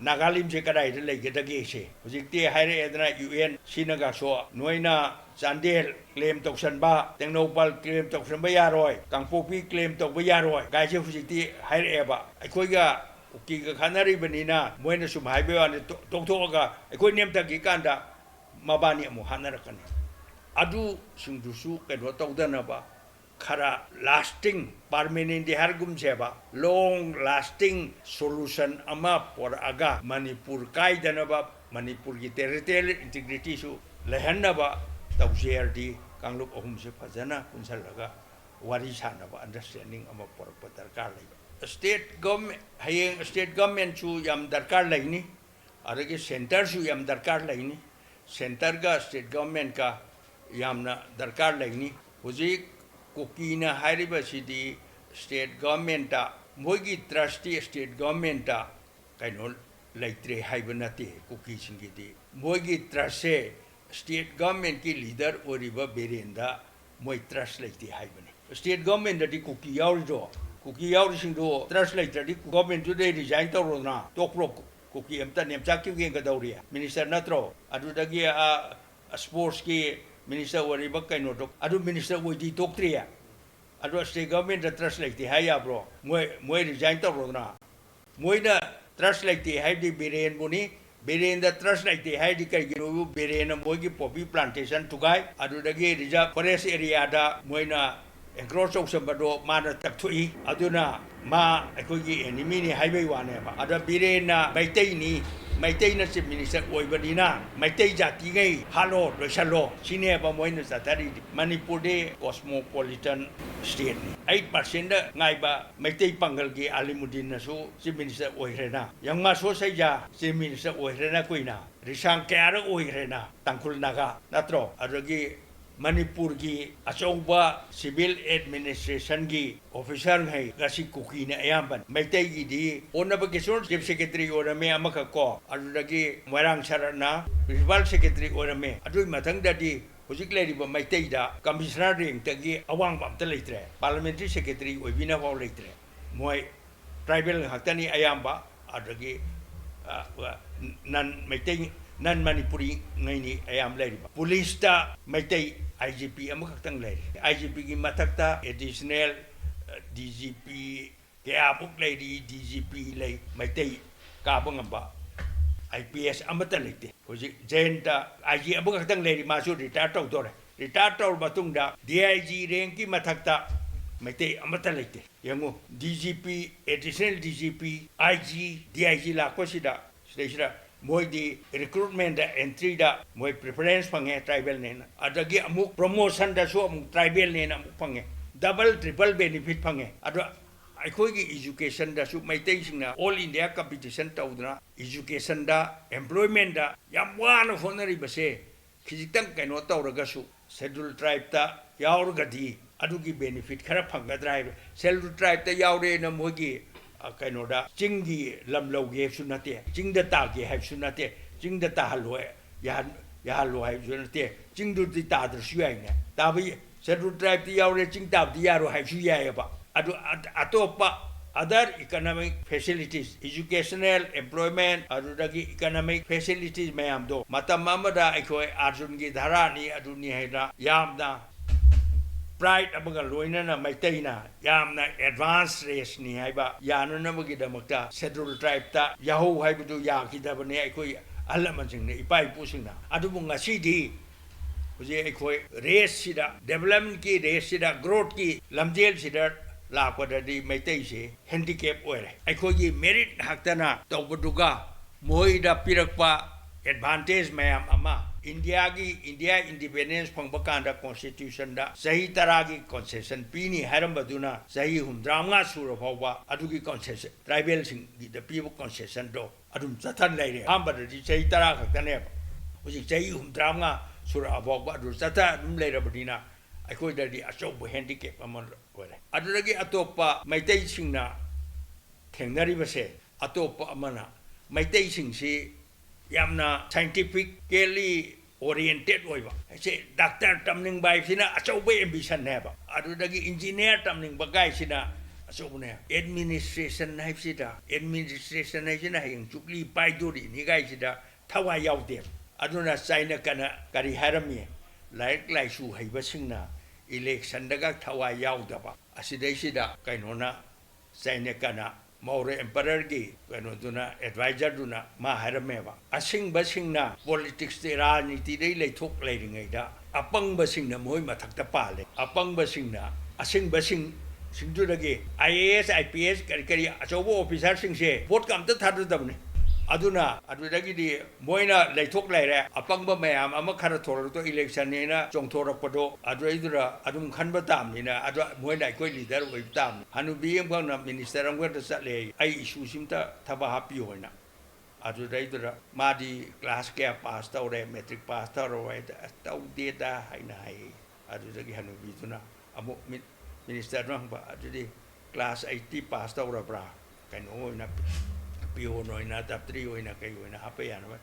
ꯅꯥꯒꯥꯂꯦꯟꯁꯦ ꯀꯗꯥꯏꯗ ꯂꯩꯒꯗꯒꯦꯁꯦ ꯍꯧꯖꯤꯛꯇꯤ ꯍꯥꯏꯔꯛꯑꯦꯗꯅ, ꯌꯨ ꯑꯦꯟ ꯁꯤꯅꯒꯁꯨ ꯅꯣꯏꯅ ꯆꯥꯟꯗꯦꯜ ꯀ꯭ꯂꯦꯝ ꯇꯧꯁꯟꯕ, ꯇꯦꯡꯅꯧꯄꯜ ꯀ꯭ꯂꯦꯝ ꯇꯧꯁꯟꯕ ꯌꯥꯔꯣꯏ, ꯀꯥꯡꯄꯣꯛꯄꯤ ꯀ꯭ꯂꯦꯝ ꯇꯧꯕ ꯌꯥꯔꯣꯏ ꯀꯥꯏꯁꯦ ꯍꯧꯖꯤꯛꯇꯤ ꯍꯥꯏꯔꯛꯑꯦꯕ꯫ ꯑꯩꯈꯣꯏꯒ ꯀꯨꯀꯤꯒ ꯈꯠꯅꯔꯤꯕꯅꯤꯅ ꯃꯣꯏꯅ ꯁꯨꯝ ꯍꯥꯏꯕꯩ ꯋꯥꯅꯤ, ꯇꯣ-, ꯇꯣꯛꯊꯣꯛꯑꯒ ꯑꯩꯈꯣꯏ ꯅꯦꯝꯊꯈꯤ ꯀꯥꯟꯗ ꯃꯕꯥꯅꯤ ꯑꯃꯨꯛ ꯍꯥꯠꯅꯔꯛꯀꯅꯤ꯫ ꯑꯗꯨꯁꯤꯡꯗꯨꯁꯨ ꯀꯩꯅꯣ ꯇꯧꯗꯅꯕ ꯈꯔ ꯂꯥꯁꯇꯤꯡ, ꯄꯥꯔꯃꯦꯅꯦꯟꯠ ꯍꯥꯏꯔꯒꯨꯝꯁꯦꯕ, ꯂꯣꯡ ꯂꯥꯁꯇꯤꯡ ꯁꯣꯂꯨꯁꯟ ꯑꯃ ꯄꯣꯔꯛꯑꯒ ꯃꯅꯤꯄꯨꯔ ꯀꯥꯏꯗꯅꯕ, ꯃꯅꯤꯄꯨꯔꯒꯤ ꯇꯦꯔꯤꯇꯣꯔꯤꯌꯦꯜ ꯏꯟꯇꯤꯒ꯭ꯔꯤꯇꯤꯁꯨ ꯂꯩꯍꯟꯅꯕ ꯇꯧꯖꯩ ꯍꯥꯏꯔꯗꯤ ꯀꯥꯡꯂꯨꯞ ꯑꯍꯨꯝꯁꯦ ꯐꯖꯅ ꯄꯨꯟꯁꯜꯂꯒ ꯋꯥꯔꯤ ꯁꯥꯟꯅꯕ ꯑꯟꯗꯔꯁ꯭ꯇꯦꯟꯗꯤꯡ ꯑꯃ ꯄꯣꯔꯛꯄ ꯗꯔꯀꯥꯔ ꯂꯩꯕ꯫ ꯁ꯭ꯇꯦꯠ ꯒꯚꯔꯟꯃꯦꯟꯠ, ꯍꯌꯦꯡ ꯁ꯭ꯇꯦꯠ ꯒꯚꯔꯟꯃꯦꯟꯠꯁꯨ ꯌꯥꯝ ꯗꯔꯀꯥꯔ ꯂꯩꯅꯤ, ꯑꯗꯒꯤ ꯁꯦꯟꯇꯔꯁꯨ ꯌꯥꯝ ꯗꯔꯀꯥꯔ ꯂꯩꯅꯤ꯫ ꯁꯦꯟꯇꯔꯒ ꯁ꯭ꯇꯦꯠ ꯒꯚꯔꯟꯃꯦꯟꯠꯀ ꯌꯥꯝꯅ ꯗꯔꯀꯥꯔ ꯂꯩꯅꯤ꯫ ꯍꯧꯖꯤꯛ ꯀꯨꯀꯤꯅ ꯍꯥꯏꯔꯤꯕꯁꯤꯗꯤ ꯁ꯭ꯇꯦꯠ ꯒꯚꯔꯟꯃꯦꯟꯠꯇ, ꯃꯣꯏꯒꯤ ꯇ꯭ꯔꯁꯇꯤ ꯁ꯭ꯇꯦꯠ ꯒꯚꯔꯟꯃꯦꯟꯠꯇ ꯀꯩꯅꯣ ꯂꯩꯇ꯭ꯔꯦ ꯍꯥꯏꯕ ꯅꯠꯇꯦ꯫ ꯀꯨꯀꯤꯁꯤꯡꯒꯤꯗꯤ ꯃꯣꯏꯒꯤ ꯇ꯭ꯔꯁꯁꯦ ꯁ꯭ꯇꯦꯠ ꯒꯚꯔꯟꯃꯦꯟꯠꯀꯤ ꯂꯤꯗꯔ ꯑꯣꯏꯔꯤꯕ ꯕꯤꯔꯦꯟꯗ ꯃꯣꯏ ꯇ꯭ꯔꯁ ꯂꯩꯇꯦ ꯍꯥꯏꯕꯅꯤ꯫ ꯁ꯭ꯇꯦꯠ ꯒꯚꯔꯟꯃꯦꯟꯠꯇꯗꯤ ꯀꯨꯀꯤ ꯌꯥꯎꯔꯤꯗꯣ, ꯀꯨꯀꯤ ꯌꯥꯎꯔꯤꯁꯤꯡꯗꯣ ꯇ꯭ꯔꯁ ꯂꯩꯇ꯭ꯔꯗꯤ ꯒꯚꯔꯟꯃꯦꯟꯠꯇꯨꯗꯩ ꯔꯤꯖꯥꯏꯟ ꯇꯧꯔꯣꯗꯅ, ꯇꯣꯛꯈ꯭ꯔꯣ꯫ ꯀꯨꯀꯤ ꯑꯝꯇ ꯅꯦꯝꯆꯥꯛ ꯀꯤꯞꯒꯦꯟ ꯀꯩꯗꯧꯔꯤ? ꯃꯤꯅꯤꯁꯇꯔ ꯅꯠꯇ꯭ꯔꯣ? ꯑꯗꯨꯗꯒꯤ, ꯑ, ꯁ꯭ꯄꯣꯔꯠꯁꯀꯤ ꯃꯤꯅꯤꯁꯇꯔ ꯑꯣꯏꯔꯤꯕ ꯀꯩꯅꯣꯗꯣ, ꯑꯗꯨ ꯃꯤꯅꯤꯁꯇꯔ ꯑꯣꯏꯗꯤ ꯇꯣꯛꯇ꯭ꯔꯤ? ꯑꯗꯣ ꯁ꯭ꯇꯦꯠ ꯒꯚꯔꯟꯃꯦꯟꯠꯇ ꯇ꯭ꯔꯁ ꯂꯩꯇꯦ ꯍꯥꯏ ꯌꯥꯕ꯭ꯔꯣ? ꯃꯣꯏ, ꯃꯣꯏ ꯔꯤꯖꯥꯏꯟ ꯇꯧꯔꯣꯗꯅ꯫ ꯃꯣꯏꯅ ꯇ꯭ꯔꯁ ꯂꯩꯇꯦ ꯍꯥꯏꯕꯗꯤ ꯕꯤꯔꯦꯟꯕꯨꯅꯤ, ꯕꯤꯔꯦꯟꯗ trust ꯂꯩꯇꯦ ꯍꯥꯏꯔꯗꯤ ꯀꯩꯒꯤꯅꯣ? ꯕꯤꯔꯦꯟꯅ ꯃꯣꯏꯒꯤ poppy plantation ꯊꯨꯒꯥꯏ, ꯑꯗꯨꯗꯒꯤ reserve forest areaꯗ ꯃꯣꯏꯅ encroach ꯇꯧꯁꯟꯕꯗꯣ ꯃꯥꯅ ꯇꯛꯊꯣꯛꯏ꯫ ꯑꯗꯨꯅ ꯃꯥ ꯑꯩꯈꯣꯏꯒꯤ enemyꯅꯤ ꯍꯥꯏꯕꯩ ꯋꯥꯅꯦꯕ꯫ ꯑꯗ ꯕꯤꯔꯦꯟꯅ ꯃꯩꯇꯩꯅꯤ, ꯃꯩꯇꯩꯅ chief minister ꯑꯣꯏꯕꯅꯤꯅ ꯃꯩꯇꯩ ꯖꯥꯇꯤꯉꯩ ꯍꯥꯠꯂꯣ, ꯂꯣꯏꯁꯜꯂꯣ, ꯁꯤꯅꯦꯕ ꯃꯣꯏꯅ ꯆꯠꯊꯔꯤꯗꯤ꯫ ꯃꯅꯤꯄꯨꯔꯗꯤ cosmopolitan stateꯅꯤ꯫ Eight percentꯗ ꯉꯥꯏꯕ Meitei ꯄꯥꯡꯒꯜꯒꯤ ꯑꯂꯤꯃꯨꯗꯤꯟꯅꯁꯨ chief minister ꯑꯣꯏꯈ꯭ꯔꯦꯅ, ꯌꯥꯃꯥꯁꯣ ꯁꯩꯖꯥ chief minister ꯑꯣꯏꯈ꯭ꯔꯦꯅ ꯀꯨꯏꯅ, ꯔꯤꯁꯥꯡ ꯀꯌꯥꯔꯛ ꯑꯣꯏꯈ꯭ꯔꯦꯅ ꯇꯥꯡꯈꯨꯜ ꯅꯥꯒꯥ, ꯅꯠꯇ꯭ꯔꯣ? ꯑꯗꯒꯤ ꯃꯅꯤꯄꯨꯔꯒꯤ ꯑꯆꯧꯕ civil administrationꯒꯤ officerꯉꯩ ꯉꯁꯤ ꯀꯨꯀꯤꯅ ꯑꯌꯥꯝꯕꯅꯤ꯫ ꯃꯩꯇꯩꯒꯤꯗꯤ ꯄꯣꯟꯅꯕ ꯀꯤꯁꯣꯔ chief secretary ꯑꯣꯏꯔꯝꯃꯦ ꯑꯃꯈꯛ ꯀꯣ, ꯑꯗꯨꯗꯒꯤ ꯃꯣꯏꯔꯥꯡ ꯁꯔꯠꯅ principal secretary ꯑꯣꯏꯔꯝꯃꯦ꯫ ꯑꯗꯨꯒꯤ ꯃꯊꯪꯗꯗꯤ ꯍꯧꯖꯤꯛ ꯂꯩꯔꯤꯕ ꯃꯩꯇꯩꯗ commissioner rankꯇꯒꯤ ꯑꯋꯥꯡꯕ ꯑꯝꯇ ꯂꯩꯇ꯭ꯔꯦ, parliamentary secretary ꯑꯣꯏꯕꯤꯅꯐꯥꯎ ꯂꯩꯇ꯭ꯔꯦ꯫ ꯃꯣꯏ tribal ꯉꯥꯛꯇꯅꯤ ꯑꯌꯥꯝꯕ, ꯑꯗꯒꯤ, ꯑ, non ꯃꯩꯇꯩ, non ꯃꯅꯤꯄꯨꯔꯤ ꯉꯩꯅꯤ ꯑꯌꯥꯝꯕ ꯂꯩꯔꯤꯕ꯫ ꯄꯨꯂꯤꯁꯇ ꯃꯩꯇꯩ I G P ꯑꯃꯈꯛꯇꯪ ꯂꯩꯔꯤ꯫ I G Pꯒꯤ ꯃꯊꯛꯇ additional, ꯑ, D G P ꯀꯌꯥꯃꯨꯛ ꯂꯩꯔꯤ, D G P ꯂꯩ, ꯃꯩꯇꯩ ꯀꯥꯕ ꯉꯝꯕ I P S ꯑꯃꯠꯇ ꯂꯩꯇꯦ꯫ ꯍꯧꯖꯤꯛ ꯖꯌꯟꯇ I G ꯑꯃꯈꯛꯇꯪ ꯂꯩꯔꯤ, ꯃꯥꯁꯨ retire ꯇꯧꯗꯣꯔꯦ꯫ Retire ꯇꯧꯔ ꯃꯇꯨꯡꯗ D I G rankꯀꯤ ꯃꯊꯛꯇ ꯃꯩꯇꯩ ꯑꯃꯠꯇ ꯂꯩꯇꯦ꯫ ꯌꯦꯡꯉꯨ, D G P, additional D G P, I G, D I G ꯂꯥꯛꯄꯁꯤꯗ, ꯁꯤꯗꯩꯁꯤꯗ ꯃꯣꯏꯗꯤ recruitmentꯗ, entryꯗ ꯃꯣꯏ preference ꯐꯪꯉꯦ, tribalꯅꯦꯅ꯫ ꯑꯗꯒꯤ ꯑꯃꯨꯛ promotionꯗꯁꯨ ꯑꯃꯨꯛ tribalꯅꯦꯅ ꯑꯃꯨꯛ ꯐꯪꯉꯦ꯫ Double, triple benefit ꯐꯪꯉꯦ꯫ ꯑꯗꯣ ꯑꯩꯈꯣꯏꯒꯤ educationꯗꯁꯨ ꯃꯩꯇꯩꯁꯤꯡꯅ all India competition ꯇꯧꯗꯅ educationꯗ, employmentꯗ ꯌꯥꯝ ꯋꯥꯅ ꯍꯣꯠꯅꯔꯤꯕꯁꯦ, ꯈꯤꯖꯤꯛꯇꯪ ꯀꯩꯅꯣ ꯇꯧꯔꯒꯁꯨ, schedule tribeꯇ ꯌꯥꯎꯔꯒꯗꯤ ꯑꯗꯨꯒꯤ benefit ꯈꯔ ꯐꯪꯒꯗ꯭ꯔꯥ ꯍꯥꯏꯕ꯫ Schedule tribeꯇ ꯌꯥꯎꯔꯦꯅ ꯃꯣꯏꯒꯤ, ꯑ, ꯀꯩꯅꯣꯗ ꯆꯤꯡꯒꯤ ꯂꯝ ꯂꯧꯒꯦ ꯍꯥꯏꯕꯁꯨ ꯅꯠꯇꯦ, ꯆꯤꯡꯗ ꯇꯥꯒꯦ ꯍꯥꯏꯕꯁꯨ ꯅꯠꯇꯦ, ꯆꯤꯡꯗ ꯇꯥꯍꯜꯂꯣ, ꯌꯥꯍꯟ-, ꯌꯥꯍꯜꯂꯣ ꯍꯥꯏꯕꯁꯨ ꯅꯠꯇꯦ, ꯆꯤꯡꯗꯨꯗꯤ ꯇꯥꯗ꯭ꯔꯁꯨ ꯌꯥꯏꯅꯦ꯫ ꯇꯥꯕ ꯌꯥ-, schedule tribeꯇ ꯌꯥꯎꯔꯦ, ꯆꯤꯡ ꯇꯥꯕꯗꯤ ꯌꯥꯔꯣꯏ ꯍꯥꯏꯕꯁꯨ ꯌꯥꯏꯑꯕ꯫ ꯑꯗꯨ ꯑ-, ꯑꯇꯣꯞꯄ other economic facilities, educational, employment, ꯑꯗꯨꯗꯒꯤ economic facilities ꯃꯌꯥꯝꯗꯣ ꯃꯇꯝ ꯑꯃꯗ ꯑꯩꯈꯣꯏ ꯑꯥꯔꯖꯨꯟꯒꯤ ꯙꯥꯔꯥꯅꯤ, ꯑꯗꯨꯅꯤ ꯍꯥꯏꯅ ꯌꯥꯝꯅ pride ꯑꯃꯒ ꯂꯣꯏꯅꯅ ꯃꯩꯇꯩꯅ ꯌꯥꯝꯅ advance race ꯅꯤ ꯍꯥꯏꯕ ꯌꯥꯅꯅꯕꯒꯤꯗꯃꯛꯇ Scheduled Tribe ꯇ ꯌꯥꯍꯧ ꯍꯥꯏꯕꯗꯨ ꯌꯥꯈꯤꯗꯕꯅꯤ꯫ ꯑꯩꯈꯣꯏ ꯑꯍꯜ ꯂꯃꯟꯁꯤꯡꯅ, ꯏꯄꯥ ꯏꯄꯨꯁꯤꯡꯅ꯫ ꯑꯗꯨꯕꯨ ꯉꯁꯤꯗꯤ ꯍꯧꯖꯤꯛ ꯑꯩꯈꯣꯏ race ꯁꯤꯗ, development ꯀꯤ race ꯁꯤꯗ, growth ꯀꯤ ꯂꯝꯖꯦꯜꯁꯤꯗ ꯂꯥꯛꯄꯗꯗꯤ ꯃꯩꯇꯩꯁꯦ handicap ꯑꯣꯏꯔꯦ꯫ ꯑꯩꯈꯣꯏꯒꯤ merit ꯉꯥꯛꯇꯅ ꯇꯧꯕꯗꯨꯒ ꯃꯣꯏꯗ ꯄꯤꯔꯛꯄ advantage ꯃꯌꯥꯝ ꯑꯃ, ꯏꯟꯗꯤꯌꯥꯒꯤ, ꯏꯟꯗꯤꯌꯥ independence ꯐꯪꯕ ꯀꯥꯟꯗ constitution ꯗ ꯆꯍꯤ ꯇꯔꯥꯒꯤ concession ꯄꯤꯅꯤ ꯍꯥꯏꯔꯝꯕꯗꯨꯅ ꯆꯍꯤ ꯍꯨꯝꯗ꯭ꯔꯥ ꯃꯉꯥ ꯁꯨꯔ ꯐꯥꯎꯕ ꯑꯗꯨꯒꯤ concession, tribal ꯁꯤꯡꯒꯤꯗ ꯄꯤꯕ concession ꯗꯣ ꯑꯗꯨꯝ ꯆꯠꯊꯟ ꯂꯩꯔꯦ꯫ ꯑꯍꯥꯟꯕꯗꯗꯤ ꯆꯍꯤ ꯇꯔꯥ ꯈꯛꯇꯅꯦꯕ, ꯍꯧꯖꯤꯛ ꯆꯍꯤ ꯍꯨꯝꯗ꯭ꯔꯥ ꯃꯉꯥ ꯁꯨꯔꯛꯑ ꯐꯥꯎꯕ ꯑꯗꯨ ꯆꯠꯊ ꯑꯗꯨꯝ ꯂꯩꯔꯕꯅꯤꯅ ꯑꯩꯈꯣꯏꯗꯗꯤ ꯑꯆꯧꯕ handicap ꯑꯃ ꯑꯣꯏꯔꯦ꯫ ꯑꯗꯨꯗꯒꯤ ꯑꯇꯣꯞꯄ ꯃꯩꯇꯩꯁꯤꯡꯅ ꯊꯦꯡꯅꯔꯤꯕꯁꯦ, ꯑꯇꯣꯞꯄ ꯑꯃꯅ ꯃꯩꯇꯩꯁꯤꯡꯁꯤ ꯌꯥꯝꯅ scientifically oriented ꯑꯣꯏꯕ ꯍꯥꯏꯁꯦ, doctor ꯇꯝꯅꯤꯡꯕ ꯍꯥꯏꯕꯁꯤꯅ ꯑꯆꯧꯕ ambition ꯅꯦꯕ, ꯑꯗꯨꯗꯒꯤ engineer ꯇꯝꯅꯤꯡꯕ ꯀꯥꯏꯁꯤꯅ ꯑꯆꯧꯕꯅꯦ꯫ Administration ꯍꯥꯏꯕꯁꯤꯗ, administration ꯍꯥꯏꯁꯤꯅ ꯍꯌꯦꯡ ꯖꯨꯕ꯭ꯂꯤ ꯄꯥꯏꯗꯣꯔꯤꯅꯤ ꯀꯥꯏꯁꯤꯗ ꯊꯋꯥꯏ ꯌꯥꯎꯗꯦꯕ꯫ ꯑꯗꯨꯅ ꯆꯥꯏꯅꯀꯅ ꯀꯔꯤ ꯍꯥꯏꯔꯝꯃꯤ? ꯂꯥꯏꯔꯤꯛ ꯂꯥꯏꯁꯨ ꯍꯩꯕꯁꯤꯡꯅ election ꯗꯒ ꯊꯋꯥꯏ ꯌꯥꯎꯗꯕ꯫ ꯑꯁꯤꯗꯩꯁꯤꯗ ꯀꯩꯅꯣꯅ, ꯆꯥꯏꯅꯀꯅ, ꯃꯧꯔ emperor ꯒꯤ ꯀꯩꯅꯣꯗꯨꯅ, advisor ꯗꯨꯅ ꯃꯥ ꯍꯥꯏꯔꯝꯃꯦꯕ, "ꯑꯁꯤꯡꯕꯁꯤꯡꯅ politics ꯇ, ꯔꯥꯖꯅꯤꯇꯤꯗꯩ ꯂꯩꯊꯣꯛ ꯂꯩꯔꯤꯉꯩꯗ ꯑꯄꯪꯕꯁꯤꯡꯅ ꯃꯣꯏ ꯃꯊꯛꯇ ꯄꯥꯜꯂꯦ꯫ ꯑꯄꯪꯕꯁꯤꯡꯅ ꯑꯁꯤꯡꯕꯁꯤꯡ, ꯁꯤꯡꯗꯨꯗꯒꯤ IAS, IPS, ꯀꯔꯤ ꯀꯔꯤ ꯑꯆꯧꯕ officer ꯁꯤꯡꯁꯦ vote ꯀ ꯑꯝꯇ ꯊꯥꯗꯗꯕꯅꯤ꯫ ꯑꯗꯨꯅ ꯑꯗꯨꯗꯒꯤꯗꯤ ꯃꯣꯏꯅ ꯂꯩꯊꯣꯛ ꯂꯩꯔꯦ, ꯑꯄꯪꯕ ꯃꯌꯥꯝ ꯑꯃ ꯈꯔ ꯊꯣꯔꯛꯇꯣ, election ꯅꯦꯅ ꯆꯣꯡꯊꯣꯔꯛꯄꯗꯣ, ꯑꯗꯨꯗꯩꯗꯨꯗ ꯑꯗꯨꯝ ꯈꯟꯕ ꯇꯥꯕꯅꯤꯅ, ꯑꯗꯨ ꯃꯣꯏꯅ ꯑꯩꯈꯣꯏ leader ꯑꯣꯏꯕ ꯇꯥꯕꯅꯤ꯫ ꯍꯅꯨꯕꯤ ꯑꯃꯈꯛꯅ minister ꯑꯃꯈꯛꯇ ꯆꯠꯂꯦ, ꯑꯩ issue ꯁꯤꯝꯇ ꯊꯕꯛ ꯍꯥꯞꯄꯤꯌꯨ ꯍꯥꯏꯅ꯫ ꯑꯗꯨꯗꯩꯗꯨꯗ ꯃꯥꯗꯤ class ꯀꯌꯥ pass ꯇꯧꯔꯦ, matric pass ꯇꯧꯔꯕ ꯍꯥꯏꯗ, "ꯑꯁ, ꯇꯧꯗꯦꯗ" ꯍꯥꯏꯅ ꯍꯥꯏꯌꯦ꯫ ꯑꯗꯨꯗꯒꯤ ꯍꯅꯨꯕꯤꯗꯨꯅ ꯑꯃꯨꯛ ꯃꯤ-, minister ꯗꯨꯅ ꯍꯪꯕ, "ꯑꯗꯨꯗꯤ class eighty pass ꯇꯧꯔꯕ꯭ꯔꯥ? ꯀꯩꯅꯣ ꯑꯣꯏꯅ, peon ꯑꯣꯏꯅ, ꯗꯞꯇ꯭ꯔꯤ ꯑꯣꯏꯅ, ꯀꯩ ꯑꯣꯏꯅ ꯍꯥꯞꯄ ꯌꯥꯅꯕ?"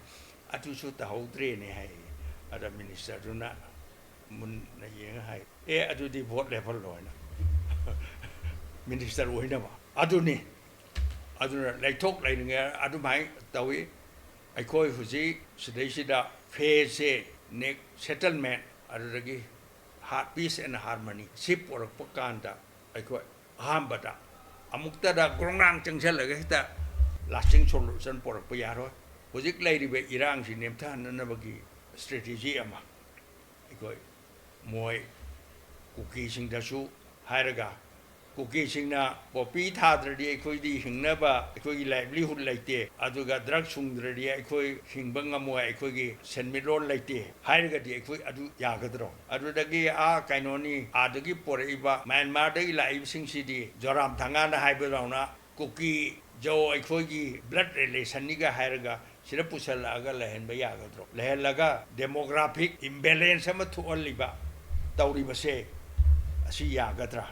"ꯑꯗꯨꯁꯨ ꯇꯧꯍꯧꯗ꯭ꯔꯦꯅꯦ" ꯍꯥꯏꯌꯦ꯫ ꯑꯗ minister ꯗꯨꯅ ꯃꯨꯟꯅ ꯌꯦꯡꯉ ꯍꯥꯏ, "ꯑꯦ, ꯑꯗꯨꯗꯤ vote ꯂꯦꯞꯍꯜꯂꯣ" ꯍꯥꯏꯅ꯫ Minister ꯑꯣꯏꯅꯕ꯫ ꯑꯗꯨꯅꯤ꯫ ꯑꯗꯨꯅ ꯂꯩꯊꯣꯛ ꯂꯩꯔꯤꯉꯩ ꯑꯗꯨꯃꯥꯏꯅ ꯇꯧꯏ꯫ ꯑꯩꯈꯣꯏ ꯍꯧꯖꯤꯛ ꯁꯤꯗꯩꯁꯤꯗ phase ꯁꯦ, next settlement, ꯑꯗꯨꯗꯒꯤ ꯍꯥꯔꯠ ꯄꯤꯁ ꯑꯦꯟ ꯍꯥꯔꯃꯅꯤ ꯁꯤ ꯄꯨꯔꯛꯄ ꯀꯥꯟꯗ ꯑꯩꯈꯣꯏ ꯑꯍꯥꯟꯕꯗ ꯑꯃꯨꯛꯇꯗ ꯒ꯭ꯔꯣꯡꯒ꯭ꯔꯥꯡ ꯆꯪꯁꯤꯜꯂꯒ ꯍꯦꯛꯇ ꯂꯥꯁꯇꯤꯡ ꯁꯣꯂꯨꯁꯟ ꯄꯨꯔꯛꯄ ꯌꯥꯔꯣꯏ꯫ ꯍꯧꯖꯤꯛ ꯂꯩꯔꯤꯕ ꯏꯔꯥꯡꯁꯤ ꯅꯦꯝꯊꯍꯟꯅꯅꯕꯒꯤ ꯁ꯭ꯇ꯭ꯔꯦꯇꯦꯖꯤ ꯑꯃ ꯑꯩꯈꯣꯏ ꯃꯣꯏ ꯀꯨꯀꯤꯁꯤꯡꯗꯁꯨ ꯍꯥꯏꯔꯒ, ꯀꯨꯀꯤꯁꯤꯡꯅ ꯄꯣꯄꯤ ꯊꯥꯗ꯭ꯔꯗꯤ ꯑꯩꯈꯣꯏꯗꯤ ꯍꯤꯡꯅꯕ ꯑꯩꯈꯣꯏꯒꯤ ꯂꯥꯏꯚꯂꯤꯍꯨꯗ ꯂꯩꯇꯦ, ꯑꯗꯨꯒ ꯗ꯭ꯔꯒ ꯁꯨꯡꯗ꯭ꯔꯗꯤ ꯑꯩꯈꯣꯏ ꯍꯤꯡꯕ ꯉꯝꯃꯣꯏ, ꯑꯩꯈꯣꯏꯒꯤ ꯁꯦꯟꯃꯤꯠꯂꯣꯟ ꯂꯩꯇꯦ ꯍꯥꯏꯔꯒꯗꯤ ꯑꯩꯈꯣꯏ ꯑꯗꯨ ꯌꯥꯒꯗ꯭ꯔꯣ? ꯑꯗꯨꯗꯒꯤ ꯑꯥ ꯀꯩꯅꯣꯅꯤ, ꯑꯥꯗꯒꯤ ꯄꯣꯔꯛꯏꯕ ꯃ꯭ꯌꯥꯟꯃꯥꯔꯗꯒꯤ ꯂꯥꯛꯏꯕꯁꯤꯡꯁꯤꯗꯤ ꯖꯣꯔꯥꯝ ꯊꯪꯒꯥꯅ ꯍꯥꯏꯕꯗꯧꯅ ꯀꯨꯀꯤ ꯖꯧ ꯑꯩꯈꯣꯏꯒꯤ ꯕ꯭ꯂꯗ ꯔꯤꯂꯦꯁꯟꯅꯤꯒ ꯍꯥꯏꯔꯒ ꯁꯤꯗ ꯄꯨꯁꯜꯂꯛꯑꯒ ꯂꯩꯍꯟꯕ ꯌꯥꯒꯗ꯭ꯔꯣ? ꯂꯩꯍꯜꯂꯒ ꯗꯦꯃꯣꯒ꯭ꯔꯥꯐꯤꯛ ꯏꯝꯕꯦꯂꯦꯟꯁ ꯑꯃ ꯊꯣꯛꯍꯜꯂꯤꯕ ꯇꯧꯔꯤꯕꯁꯦ, ꯑꯁꯤ ꯌꯥꯒꯗ꯭ꯔꯥ?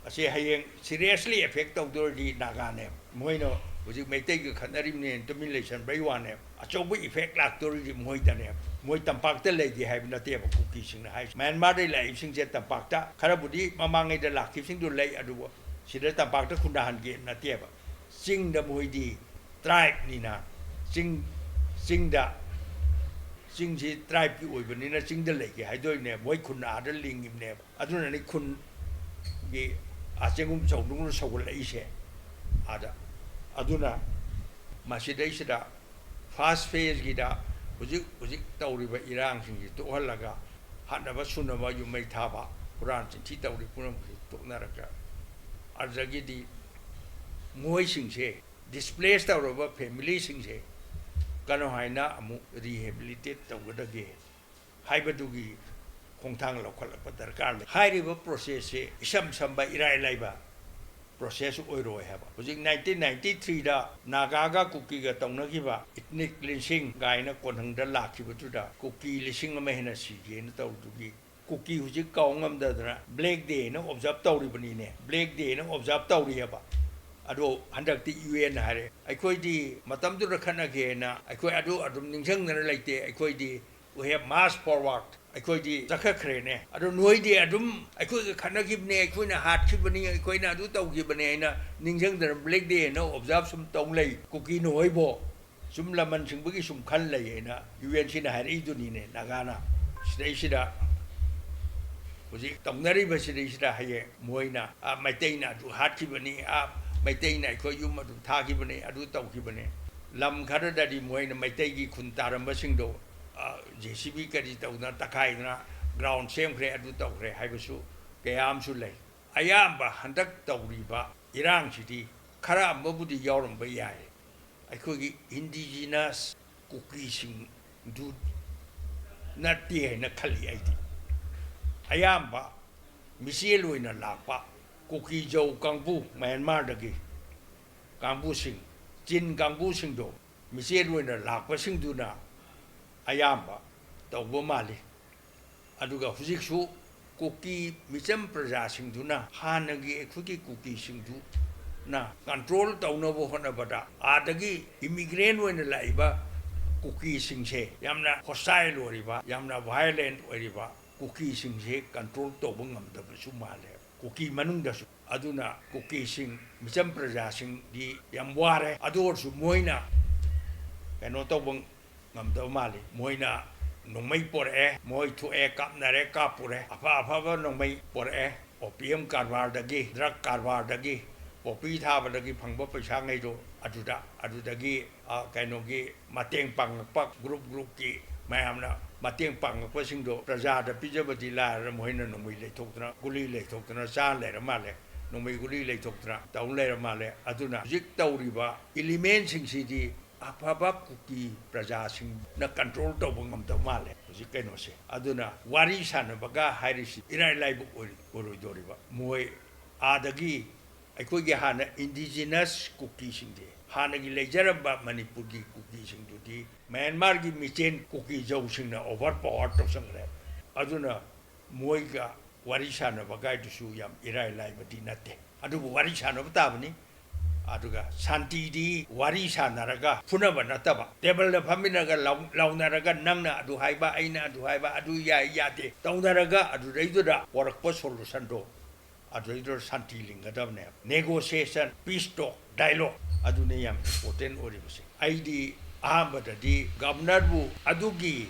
ꯑꯁꯤ ꯍꯌꯦꯡ ꯁꯤꯔꯤꯌꯁꯂꯤ ꯑꯦꯐꯦꯛ ꯇꯧꯗꯣꯔꯗꯤ ꯅꯥꯒꯥꯅꯦꯕ꯫ ꯃꯣꯏꯅ ꯍꯧꯖꯤꯛ ꯃꯩꯇꯩꯒ ꯈꯠꯅꯔꯤꯕꯅꯦꯅ ꯇꯨꯃꯤꯟ ꯂꯩꯁꯟꯕꯩ ꯋꯥꯅꯦꯕ꯫ ꯑꯆꯧꯕ ꯏꯐꯦꯛ ꯂꯥꯛꯇꯣꯔꯤꯗꯤ ꯃꯣꯏꯗꯅꯦꯕ꯫ ꯃꯣꯏ ꯇꯝꯄꯥꯛꯇ ꯂꯩꯒꯦ ꯍꯥꯏꯕ ꯅꯠꯇꯦꯕ ꯀꯨꯀꯤꯁꯤꯡꯅ ꯍꯥꯏꯁꯦ꯫ ꯃ꯭ꯌꯥꯟꯃꯥꯔꯗꯩ ꯂꯥꯛꯏꯕꯁꯤꯡꯁꯦ ꯇꯝꯄꯥꯛꯇ ꯈꯔꯕꯨꯗꯤ ꯃꯃꯥꯡꯉꯩꯗ ꯂꯥꯛꯈꯤꯕꯁꯤꯡꯗꯣ ꯂꯩ, ꯑꯗꯨꯕꯨ ꯁꯤꯗ ꯇꯝꯄꯥꯛꯇ ꯈꯨꯟꯗꯥꯍꯟꯒꯦ ꯅꯠꯇꯦꯕ꯫ ꯆꯤꯡꯗ ꯃꯣꯏꯗꯤ ꯇ꯭ꯔꯥꯏꯕꯅꯤꯅ, ꯆꯤꯡ, ꯆꯤꯡꯗ, ꯆꯤꯡꯁꯤ ꯇ꯭ꯔꯥꯏꯕꯀꯤ ꯑꯣꯏꯕꯅꯤꯅ ꯆꯤꯡꯗ ꯂꯩꯒꯦ ꯍꯥꯏꯗꯣꯏꯅꯦ꯫ ꯃꯣꯏ ꯈꯨꯟ ꯑꯥꯗ ꯂꯤꯡꯉꯤꯕꯅꯦꯕ꯫ ꯑꯗꯨꯅꯅꯤ ꯈꯨꯟꯒꯤ ꯑꯥ ꯆꯦꯡꯒꯨꯝ ꯆꯧꯗꯨꯅ ꯁꯧꯒꯠꯂꯛꯏꯁꯦ ꯑꯥꯗ꯫ ꯑꯗꯨꯅ ꯃꯁꯤꯗꯩꯁꯤꯗ ꯐꯥꯔꯁ ꯐꯦꯖꯀꯤꯗ ꯍꯧꯖꯤꯛ, ꯍꯧꯖꯤꯛ ꯇꯧꯔꯤꯕ ꯏꯔꯥꯡꯁꯤꯡꯁꯤ ꯇꯣꯛꯍꯜꯂꯒ ꯍꯥꯠꯅꯕ ꯁꯨꯅꯕ, ꯌꯨꯝ ꯃꯩ ꯊꯥꯕ, ꯍꯨꯔꯥꯟ ꯆꯤꯟꯊꯤ ꯇꯧꯔꯤ ꯄꯨꯝꯅꯃꯛꯁꯤ ꯇꯣꯛꯅꯔꯒ, ꯑꯗꯨꯗꯒꯤꯗꯤ ꯃꯣꯏꯁꯤꯡꯁꯦ, ꯗꯤꯁꯄ꯭ꯂꯦꯁ ꯇꯧꯔꯕ ꯐꯦꯃꯤꯂꯤꯁꯤꯡꯁꯦ ꯀꯔꯝ ꯍꯥꯏꯅ ꯑꯃꯨꯛ ꯔꯤꯍꯦꯕꯤꯂꯤꯇꯦꯠ ꯇꯧꯒꯗꯒꯦ ꯍꯥꯏꯕꯗꯨꯒꯤ ꯈꯣꯡꯊꯥꯡ ꯂꯧꯈꯠꯂꯛꯄ ꯗꯔꯀꯥꯔ ꯂꯩ꯫ ꯍꯥꯏꯔꯤꯕ ꯄ꯭ꯔꯣꯁꯦꯁꯁꯦ ꯏꯁꯝ ꯁꯝꯕ, ꯏꯔꯥꯏ ꯂꯥꯏꯕ ꯄ꯭ꯔꯣꯁꯦꯁ ꯑꯣꯏꯔꯣꯏ ꯍꯥꯏꯕ꯫ ꯍꯧꯖꯤꯛ ꯅꯥꯏꯟꯇꯤꯟ ꯅꯥꯏꯟꯇꯤ ꯊ꯭ꯔꯤꯗ ꯅꯥꯒꯥꯒ ꯀꯨꯀꯤꯒ ꯇꯧꯅꯈꯤꯕ ꯏꯊꯅꯤꯛ ꯀ꯭ꯂꯤꯟꯁꯤꯡ ꯀꯥꯏꯅ ꯀꯣꯟꯍꯪꯗ ꯂꯥꯛꯈꯤꯕꯗꯨꯗ ꯀꯨꯀꯤ ꯂꯤꯁꯤꯡ ꯑꯃ ꯍꯦꯟꯅ ꯁꯤꯒꯦꯅ ꯇꯧꯕꯗꯨꯒꯤ ꯀꯨꯀꯤ ꯍꯧꯖꯤꯛ ꯀꯥꯎ ꯉꯝꯗꯗꯅ ꯕ꯭ꯂꯦꯛ ꯗꯦꯅ ꯑꯣꯕꯖꯥꯔꯕ ꯇꯧꯔꯤꯕꯅꯤꯅꯦ꯫ ꯕ꯭ꯂꯦꯛ ꯗꯦꯅ ꯑꯣꯕꯖꯥꯔꯕ ꯇꯧꯔꯤꯑꯕ꯫ ꯑꯗꯣ ꯍꯟꯗꯛꯇꯤ ꯌꯨ ꯑꯦꯟ ꯍꯥꯏꯔꯦ, ꯑꯩꯈꯣꯏꯗꯤ ꯃꯇꯝꯗꯨꯗ ꯈꯠꯅꯒꯦꯅ ꯑꯩꯈꯣꯏ ꯑꯗꯨ ꯑꯗꯨꯝ ꯅꯤꯡꯁꯤꯡꯗꯅ ꯂꯩꯇꯦ꯫ ꯑꯩꯈꯣꯏꯗꯤ we have march forward, ꯑꯩꯈꯣꯏꯗꯤ ꯆꯠꯈꯠꯈ꯭ꯔꯦꯅꯦ꯫ ꯑꯗꯣ ꯅꯣꯏꯗꯤ ꯑꯗꯨꯝ ꯑꯩꯈꯣꯏꯒ ꯈꯠꯅꯈꯤꯕꯅꯦ, ꯑꯩꯈꯣꯏꯅ ꯍꯥꯠꯈꯤꯕꯅꯤ, ꯑꯩꯈꯣꯏꯅ ꯑꯗꯨ ꯇꯧꯈꯤꯕꯅꯦ ꯍꯥꯏꯅ ꯅꯤꯡꯁꯤꯡꯗꯅ ꯕ꯭ꯂꯦꯛ ꯗꯦꯅ ꯑꯣꯕꯖꯥꯔꯕ ꯁꯨꯝ ꯇꯧ ꯂꯩ꯫ ꯀꯨꯀꯤ ꯅꯣꯏꯕꯣ, ꯁꯨꯝ ꯂꯃꯟ ꯁꯤꯡꯕꯒꯤ ꯁꯨꯝ ꯈꯜ ꯂꯩ ꯍꯥꯏꯅ ꯌꯨ ꯑꯦꯟ ꯁꯤꯅ ꯍꯥꯏꯔꯛꯏꯗꯨꯅꯤꯅꯦ ꯅꯥꯒꯥꯅ꯫ ꯁꯤꯗꯩꯁꯤꯗ ꯍꯧꯖꯤꯛ ꯇꯧꯅꯔꯤꯕꯁꯤꯗꯩꯁꯤꯗ ꯍꯌꯦꯡ ꯃꯣꯏꯅ, "ꯑ, ꯃꯩꯇꯩꯅ ꯑꯗꯨ ꯍꯥꯠꯈꯤꯕꯅꯤ, ꯑ, ꯃꯩꯇꯩꯅ ꯑꯩꯈꯣꯏ ꯌꯨꯝ ꯑꯗꯨ ꯊꯥꯈꯤꯕꯅꯤ, ꯑꯗꯨ ꯇꯧꯈꯤꯕꯅꯤ"꯫ ꯂꯝ ꯈꯔꯗꯗꯤ ꯃꯣꯏꯅ ꯃꯩꯇꯩꯒꯤ ꯈꯨꯟ ꯇꯥꯔꯝꯕꯁꯤꯡꯗꯣ, ꯑ, JCB ꯀꯔꯤ ꯇꯧꯗꯅ ꯇꯛꯈꯥꯏꯗꯅ ground ꯁꯦꯝꯈ꯭ꯔꯦ, ꯑꯗꯨ ꯇꯧꯈ꯭ꯔꯦ ꯍꯥꯏꯕꯁꯨ ꯀꯌꯥ ꯑꯃꯁꯨ ꯂꯩ꯫ ꯑꯌꯥꯝꯕ ꯍꯟꯗꯛ ꯇꯧꯔꯤꯕ ꯏꯔꯥꯡꯁꯤꯗꯤ ꯈꯔ ꯑꯃꯕꯨꯗꯤ ꯌꯥꯎꯔꯝꯕ ꯌꯥꯏ, ꯑꯩꯈꯣꯏꯒꯤ indigenous ꯀꯨꯀꯤꯁꯤꯡꯗꯨ ꯅꯠꯇꯦ ꯍꯥꯏꯅ ꯈꯜꯂꯤ ꯑꯩꯗꯤ꯫ ꯑꯌꯥꯝꯕ ꯃꯤꯆꯦꯜ ꯑꯣꯏꯅ ꯂꯥꯛꯄ ꯀꯨꯀꯤ ꯖꯧ ꯀꯥꯡꯕꯨ, ꯃ꯭ꯌꯥꯟꯃꯥꯔꯗꯒꯤ ꯀꯥꯡꯕꯨꯁꯤꯡ, ꯆꯤꯟ ꯀꯥꯡꯕꯨꯁꯤꯡꯗꯣ ꯃꯤꯆꯦꯜ ꯑꯣꯏꯅ ꯂꯥꯛꯄꯁꯤꯡꯗꯨꯅ ꯑꯌꯥꯝꯕ ꯇꯧꯕ ꯃꯥꯜꯂꯤ꯫ ꯑꯗꯨꯒ ꯍꯧꯖꯤꯛꯁꯨ ꯀꯨꯀꯤ ꯃꯤꯆꯝ ꯄ꯭ꯔꯖꯥꯁꯤꯡꯗꯨꯅ, ꯍꯥꯟꯅꯒꯤ ꯑꯩꯈꯣꯏꯒꯤ ꯀꯨꯀꯤꯁꯤꯡꯗꯨꯅ control ꯇꯧꯅꯕ ꯍꯣꯠꯅꯕꯗ, ꯑꯥꯗꯒꯤ immigrant ꯑꯣꯏꯅ ꯂꯥꯛꯏꯕ ꯀꯨꯀꯤꯁꯤꯡꯁꯦ ꯌꯥꯝꯅ hostile ꯑꯣꯏꯔꯤꯕ, ꯌꯥꯝꯅ violent ꯑꯣꯏꯔꯤꯕ ꯀꯨꯀꯤꯁꯤꯡꯁꯦ control ꯇꯧꯕ ꯉꯝꯗꯕꯁꯨ ꯃꯥꯜꯂꯦ ꯀꯨꯀꯤ ꯃꯅꯨꯡꯗꯁꯨ꯫ ꯑꯗꯨꯅ ꯀꯨꯀꯤꯁꯤꯡ, ꯃꯤꯆꯝ ꯄ꯭ꯔꯖꯥꯁꯤꯡꯗꯤ ꯌꯥꯝ ꯋꯥꯔꯦ꯫ ꯑꯗꯨ ꯑꯣꯏꯔꯁꯨ ꯃꯣꯏꯅ ꯀꯩꯅꯣ ꯇꯧꯕ ꯉꯝꯗꯕ ꯃꯥꯜꯂꯤ꯫ ꯃꯣꯏꯅ ꯅꯣꯡꯃꯩ ꯄꯣꯔꯛꯑꯦ, ꯃꯣꯏ ꯊꯣꯛꯑꯦ, ꯀꯥꯞꯅꯔꯦ, ꯀꯥꯞꯄꯨꯔꯦ꯫ ꯑꯐ ꯑꯐꯕ ꯅꯣꯡꯃꯩ ꯄꯣꯔꯛꯑꯦ꯫ Opium ꯀꯔꯕꯥꯔꯗꯒꯤ, drug ꯀꯔꯕꯥꯔꯗꯒꯤ, poppy ꯊꯥꯕꯗꯒꯤ ꯐꯪꯕ ꯄꯩꯁꯥꯉꯩꯗꯣ ꯑꯗꯨꯗ, ꯑꯗꯨꯗꯒꯤ, ꯑ, ꯀꯩꯅꯣꯒꯤ ꯃꯇꯦꯡ ꯄꯥꯡꯉꯛꯄ group groupꯀꯤ ꯃꯌꯥꯝꯅ ꯃꯇꯦꯡ ꯄꯥꯡꯉꯛꯄꯁꯤꯡꯗꯣ ꯄ꯭ꯔꯖꯥꯗ ꯄꯤꯖꯕꯗꯤ ꯂꯥꯏꯔꯗꯅ ꯃꯣꯏꯅ ꯅꯣꯡꯃꯩ ꯂꯩꯊꯣꯛꯇꯅ, ꯒꯨꯂꯤ ꯂꯩꯊꯣꯛꯇꯅ ꯆꯥ ꯂꯩꯔ ꯃꯥꯜꯂꯦ꯫ ꯅꯣꯡꯃꯩ ꯒꯨꯂꯤ ꯂꯩꯊꯣꯛꯇꯅ ꯇꯧ ꯂꯩꯔ ꯃꯥꯜꯂꯦ꯫ ꯑꯗꯨꯅ ꯍꯧꯖꯤꯛ ꯇꯧꯔꯤꯕ elementꯁꯤꯡꯁꯤꯗꯤ ꯑꯐꯕ ꯀꯨꯀꯤ ꯄ꯭ꯔꯖꯥꯁꯤꯡꯅ control ꯇꯧꯕ ꯉꯝꯗꯕ ꯃꯥꯜꯂꯦ ꯍꯧꯖꯤꯛ ꯀꯩꯅꯣꯁꯦ꯫ ꯑꯗꯨꯅ ꯋꯥꯔꯤ ꯁꯥꯟꯅꯕꯒ ꯍꯥꯏꯔꯤꯁꯤ ꯏꯔꯥꯏ ꯂꯥꯏꯕ ꯑꯣꯏ-, ꯑꯣꯏꯔꯣꯏꯗꯧꯔꯤꯕ꯫ ꯃꯣꯏ ꯑꯥꯗꯒꯤ ꯑꯩꯈꯣꯏꯒꯤ ꯍꯥꯟꯅ indigenous ꯀꯨꯀꯤꯁꯤꯡꯁꯦ, ꯍꯥꯟꯅꯒꯤ ꯂꯩꯖꯔꯝꯕ ꯃꯅꯤꯄꯨꯔꯒꯤ ꯀꯨꯀꯤꯁꯤꯡꯗꯨꯗꯤ ꯃ꯭ꯌꯥꯟꯃꯥꯔꯒꯤ ꯃꯤꯆꯦꯟ ꯀꯨꯀꯤ ꯖꯧꯁꯤꯡꯅ over power ꯇꯧꯁꯟꯈ꯭ꯔꯦ꯫ ꯑꯗꯨꯅ ꯃꯣꯏꯒ ꯋꯥꯔꯤ ꯁꯥꯟꯅꯕ ꯀꯥꯏꯗꯨꯁꯨ ꯌꯥꯝ ꯏꯔꯥꯏ ꯂꯥꯏꯕꯗꯤ ꯅꯠꯇꯦ꯫ ꯑꯗꯨꯕꯨ ꯋꯥꯔꯤ ꯁꯥꯟꯅꯕ ꯇꯥꯕꯅꯤ꯫ ꯑꯗꯨꯒ ꯁꯥꯟꯇꯤꯗꯤ ꯋꯥꯔꯤ ꯁꯥꯟꯅꯔꯒ ꯐꯨꯅꯕ ꯅꯠꯇꯕ, ꯇꯦꯕꯜꯗ ꯐꯝꯃꯤꯟꯅꯒ ꯂꯥꯎ-, ꯂꯥꯎꯅꯔꯒ ꯅꯪꯅ ꯑꯗꯨ ꯍꯥꯏꯕ, ꯑꯩꯅ ꯑꯗꯨ ꯍꯥꯏꯕ, ꯑꯗꯨ ꯌꯥꯏ ꯌꯥꯗꯦ ꯇꯧꯅꯔꯒ ꯑꯗꯨꯗꯩꯗꯨꯗ ꯄꯣꯔꯛꯄ solutionꯗꯣ ꯑꯗꯨꯗꯩꯗꯨꯗ ꯁꯥꯟꯇꯤ ꯂꯤꯡꯒꯗꯕꯅꯦꯕ꯫ Negotiation, peace talk, dialogue ꯑꯗꯨꯅꯤ ꯌꯥꯝ important ꯑꯣꯏꯔꯤꯕꯁꯦ꯫ ꯑꯩꯗꯤ ꯑꯍꯥꯟꯕꯗꯗꯤ governorꯕꯨ ꯑꯗꯨꯒꯤ